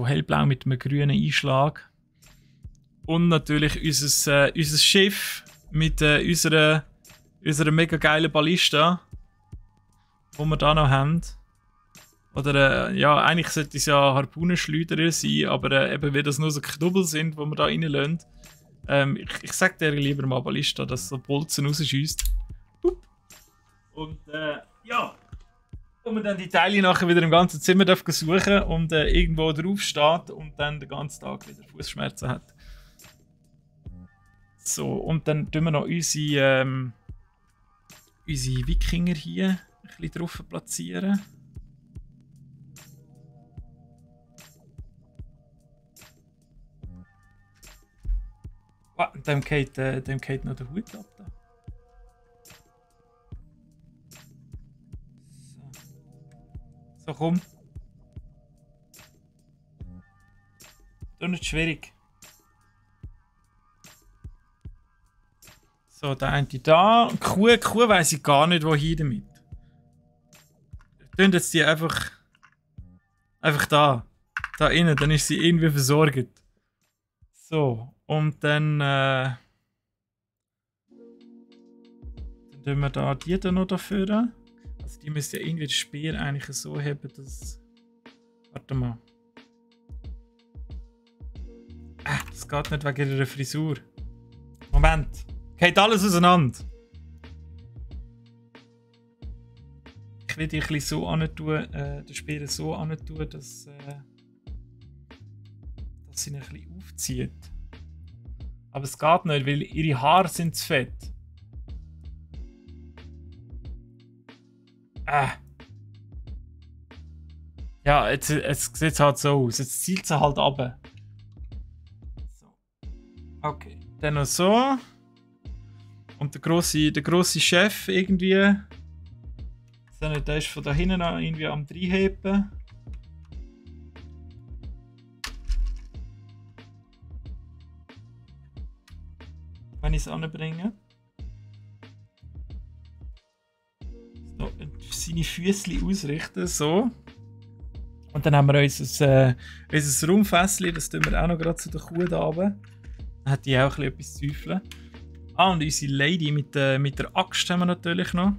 hellblau mit einem grünen Einschlag. Und natürlich unser Schiff mit unserer mega geilen Ballista, die wir da noch haben. Oder ja, eigentlich sollte es ja Harpunenschleuderer sein, aber eben weil das nur so Knubbel sind, die wir da reinlassen. Ich sag dir lieber mal Ballista, dass so Bolzen rausschießt. Und ja. Und man dann die Teile nachher wieder im ganzen Zimmer suchen und irgendwo drauf steht und dann den ganzen Tag wieder Fußschmerzen hat. So, und dann tun wir noch unsere Wikinger hier ein bisschen drauf platzieren. Dem geht noch der Hut ab. Da. So, komm. Das ist nicht schwierig. So, der eine da. Kuh weiss ich gar nicht, wohin damit. Tun jetzt die einfach da innen, dann ist sie irgendwie versorgt. So, und dann tun wir da die dann noch dafür. Also die müsste ja irgendwie den Speer eigentlich so haben, dass... Warte mal. Das geht nicht wegen ihrer Frisur. Moment. Geht alles auseinander. Ich will die ein bisschen so antun, den Speer so antun, dass sie ihn ein bisschen aufzieht. Aber es geht nicht, weil ihre Haare sind zu fett. Ja, jetzt sieht es halt so aus. Jetzt zieht sie halt runter. So. Okay, dann noch so. Und der grosse Chef irgendwie. Der ist von da hinten noch irgendwie am Reinheben. Wenn ich es anbringe. So, seine Füßchen ausrichten, so. Und dann haben wir unser Raumfässchen, das tun wir auch noch gerade zu der Kuh da runter. Dann hat die auch etwas zu säufeln. Und unsere Lady mit der Axt haben wir natürlich noch.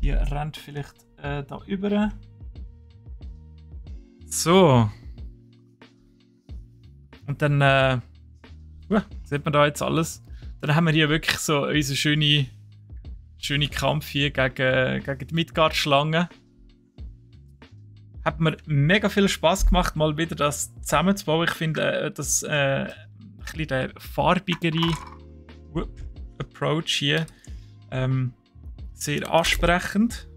Die rennt vielleicht da über. So. Und dann sieht man da jetzt alles. Dann haben wir hier wirklich so unseren schönen Kampf hier gegen die Midgard-Schlange. Hat mir mega viel Spaß gemacht, mal wieder das zusammenzubauen. Ich finde das ein bisschen der farbigere Approach hier sehr ansprechend.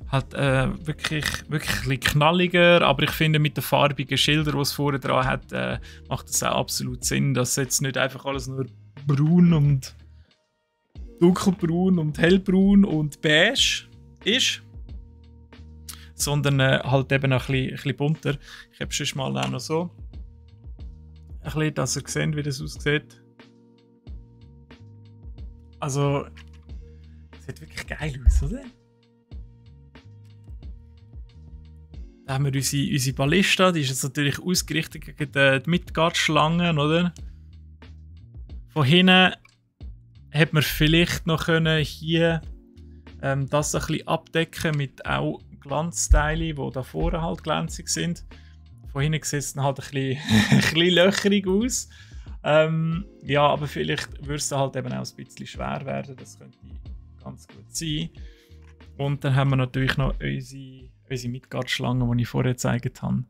Halt wirklich ein bisschen knalliger, aber ich finde mit den farbigen Schildern, die es vorne dran hat, macht es auch absolut Sinn, dass jetzt nicht einfach alles nur braun und dunkelbraun und hellbraun und beige ist, sondern halt eben auch ein bisschen bunter. Ich habe schon mal auch noch so bisschen, dass ihr seht, wie das aussieht. Also, sieht wirklich geil aus, oder? Da haben wir unsere Ballista, die ist jetzt natürlich ausgerichtet gegen die Midgard-Schlangen, oder? Von hinten hat man vielleicht noch können hier das ein bisschen abdecken mit auch Glanzteilen, die da vorne halt glänzig sind. Von hinten sieht es dann halt ein bisschen löcherig aus. Ja, aber vielleicht würde es halt eben auch ein bisschen schwer werden. Das könnte ganz gut sein. Und dann haben wir natürlich noch unsere Midgard-Schlangen, die ich vorher gezeigt habe.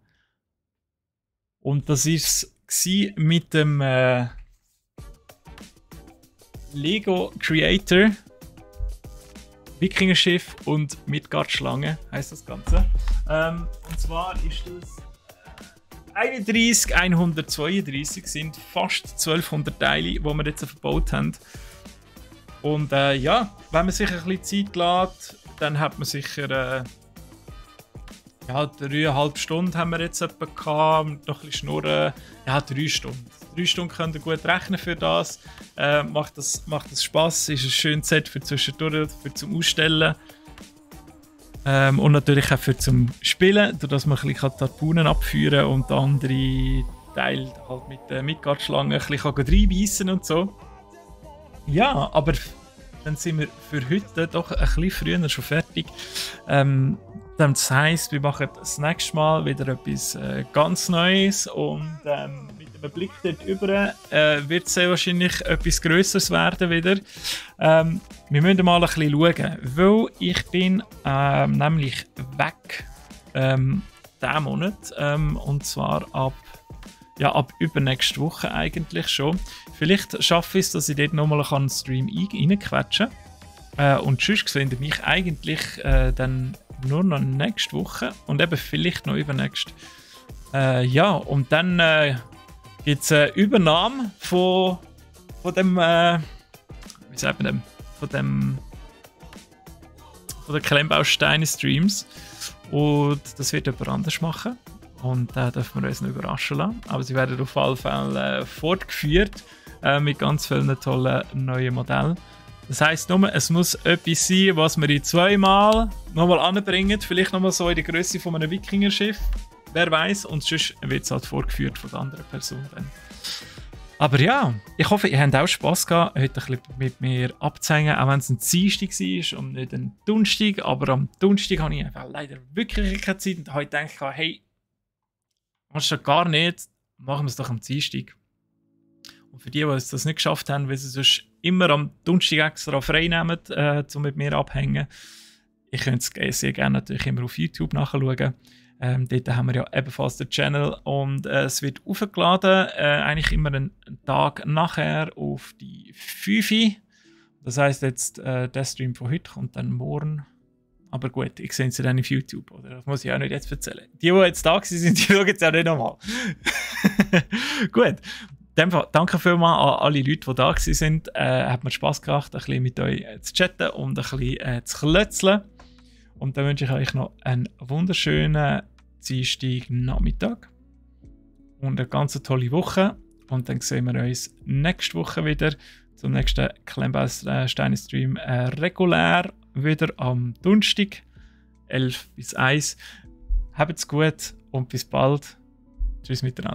Und das war es mit dem Lego Creator Wikinger-Schiff und Midgard-Schlange heisst das Ganze. Und zwar ist das 31132 sind fast 1200 Teile, die wir jetzt verbaut haben. Und ja, wenn man sich ein bisschen Zeit lässt, dann hat man sicher ja, 3,5 Stunden haben wir jetzt etwa gehabt, noch ein bisschen schnurren. Ja, 3 Stunden. 3 Stunden könnt ihr gut rechnen für das. Macht das Spass, ist ein schönes Set für zwischendurch, für zum Ausstellen. Und natürlich auch für zum Spielen, dadurch man ein bisschen die Harpunen abführen kann und andere Teile halt mit der Midgard-Schlange ein bisschen reinbeissen und so. Ja, aber dann sind wir für heute doch ein bisschen früher schon fertig. Das heisst, wir machen das nächste Mal wieder etwas ganz Neues und mit einem Blick dort rüber wird es sehr wahrscheinlich etwas Grösseres werden wieder. Wir müssen mal ein bisschen schauen, weil ich bin nämlich weg diesen Monat und zwar ab übernächste Woche eigentlich schon. Vielleicht schaffe ich es, dass ich dort nochmal einen Stream reinquetschen kann. Und sonst findet mich eigentlich dann nur noch nächste Woche und eben vielleicht noch übernächst. Ja, und dann gibt es eine Übernahme von dem, wie sagt man dem, von den Klemmbausteine-Streams. Und das wird jemand anders machen. Und da dürfen wir uns noch überraschen lassen. Aber sie werden auf jeden Fall fortgeführt mit ganz vielen tollen neuen Modellen. Das heisst nur, es muss etwas sein, was wir in 2 Mal nochmal anbringen. Vielleicht nochmal so in der Größe von einem Wikinger-Schiff. Wer weiß. Und sonst wird es halt vorgeführt von der anderen Person dann. Aber ja, ich hoffe, ihr habt auch Spass gehabt, heute ein bisschen mit mir abzuhängen, auch wenn es ein Dienstag war und nicht ein Donnerstag. Aber am Donnerstag habe ich einfach leider wirklich keine Zeit und habe gedacht, hey, anstatt gar nicht, machen wir es doch am Dienstag. Und für die das nicht geschafft haben, weil sie sonst immer am Donnerstag extra frei nehmen, um mit mir abhängen, ich könnte es sehr gerne natürlich immer auf YouTube nachschauen. Dort haben wir ja ebenfalls den Channel und es wird aufgeladen, eigentlich immer einen Tag nachher auf die 5 Uhr. Das heisst jetzt, der Stream von heute kommt dann morgen. Aber gut, ich sehe sie dann auf YouTube, oder? Das muss ich auch nicht jetzt erzählen. Die jetzt da sind, die schauen es auch nicht nochmal. Gut. In dem Fall, danke vielmals an alle Leute, die da waren. Hat mir Spass gemacht, ein bisschen mit euch zu chatten und ein bisschen zu klötzeln. Und dann wünsche ich euch noch einen wunderschönen Dienstagnachmittag und eine ganz tolle Woche. Und dann sehen wir uns nächste Woche wieder zum nächsten Klemmbausteine-Stream regulär wieder am Donnerstag 11 bis 1. Habt's gut und bis bald. Tschüss miteinander.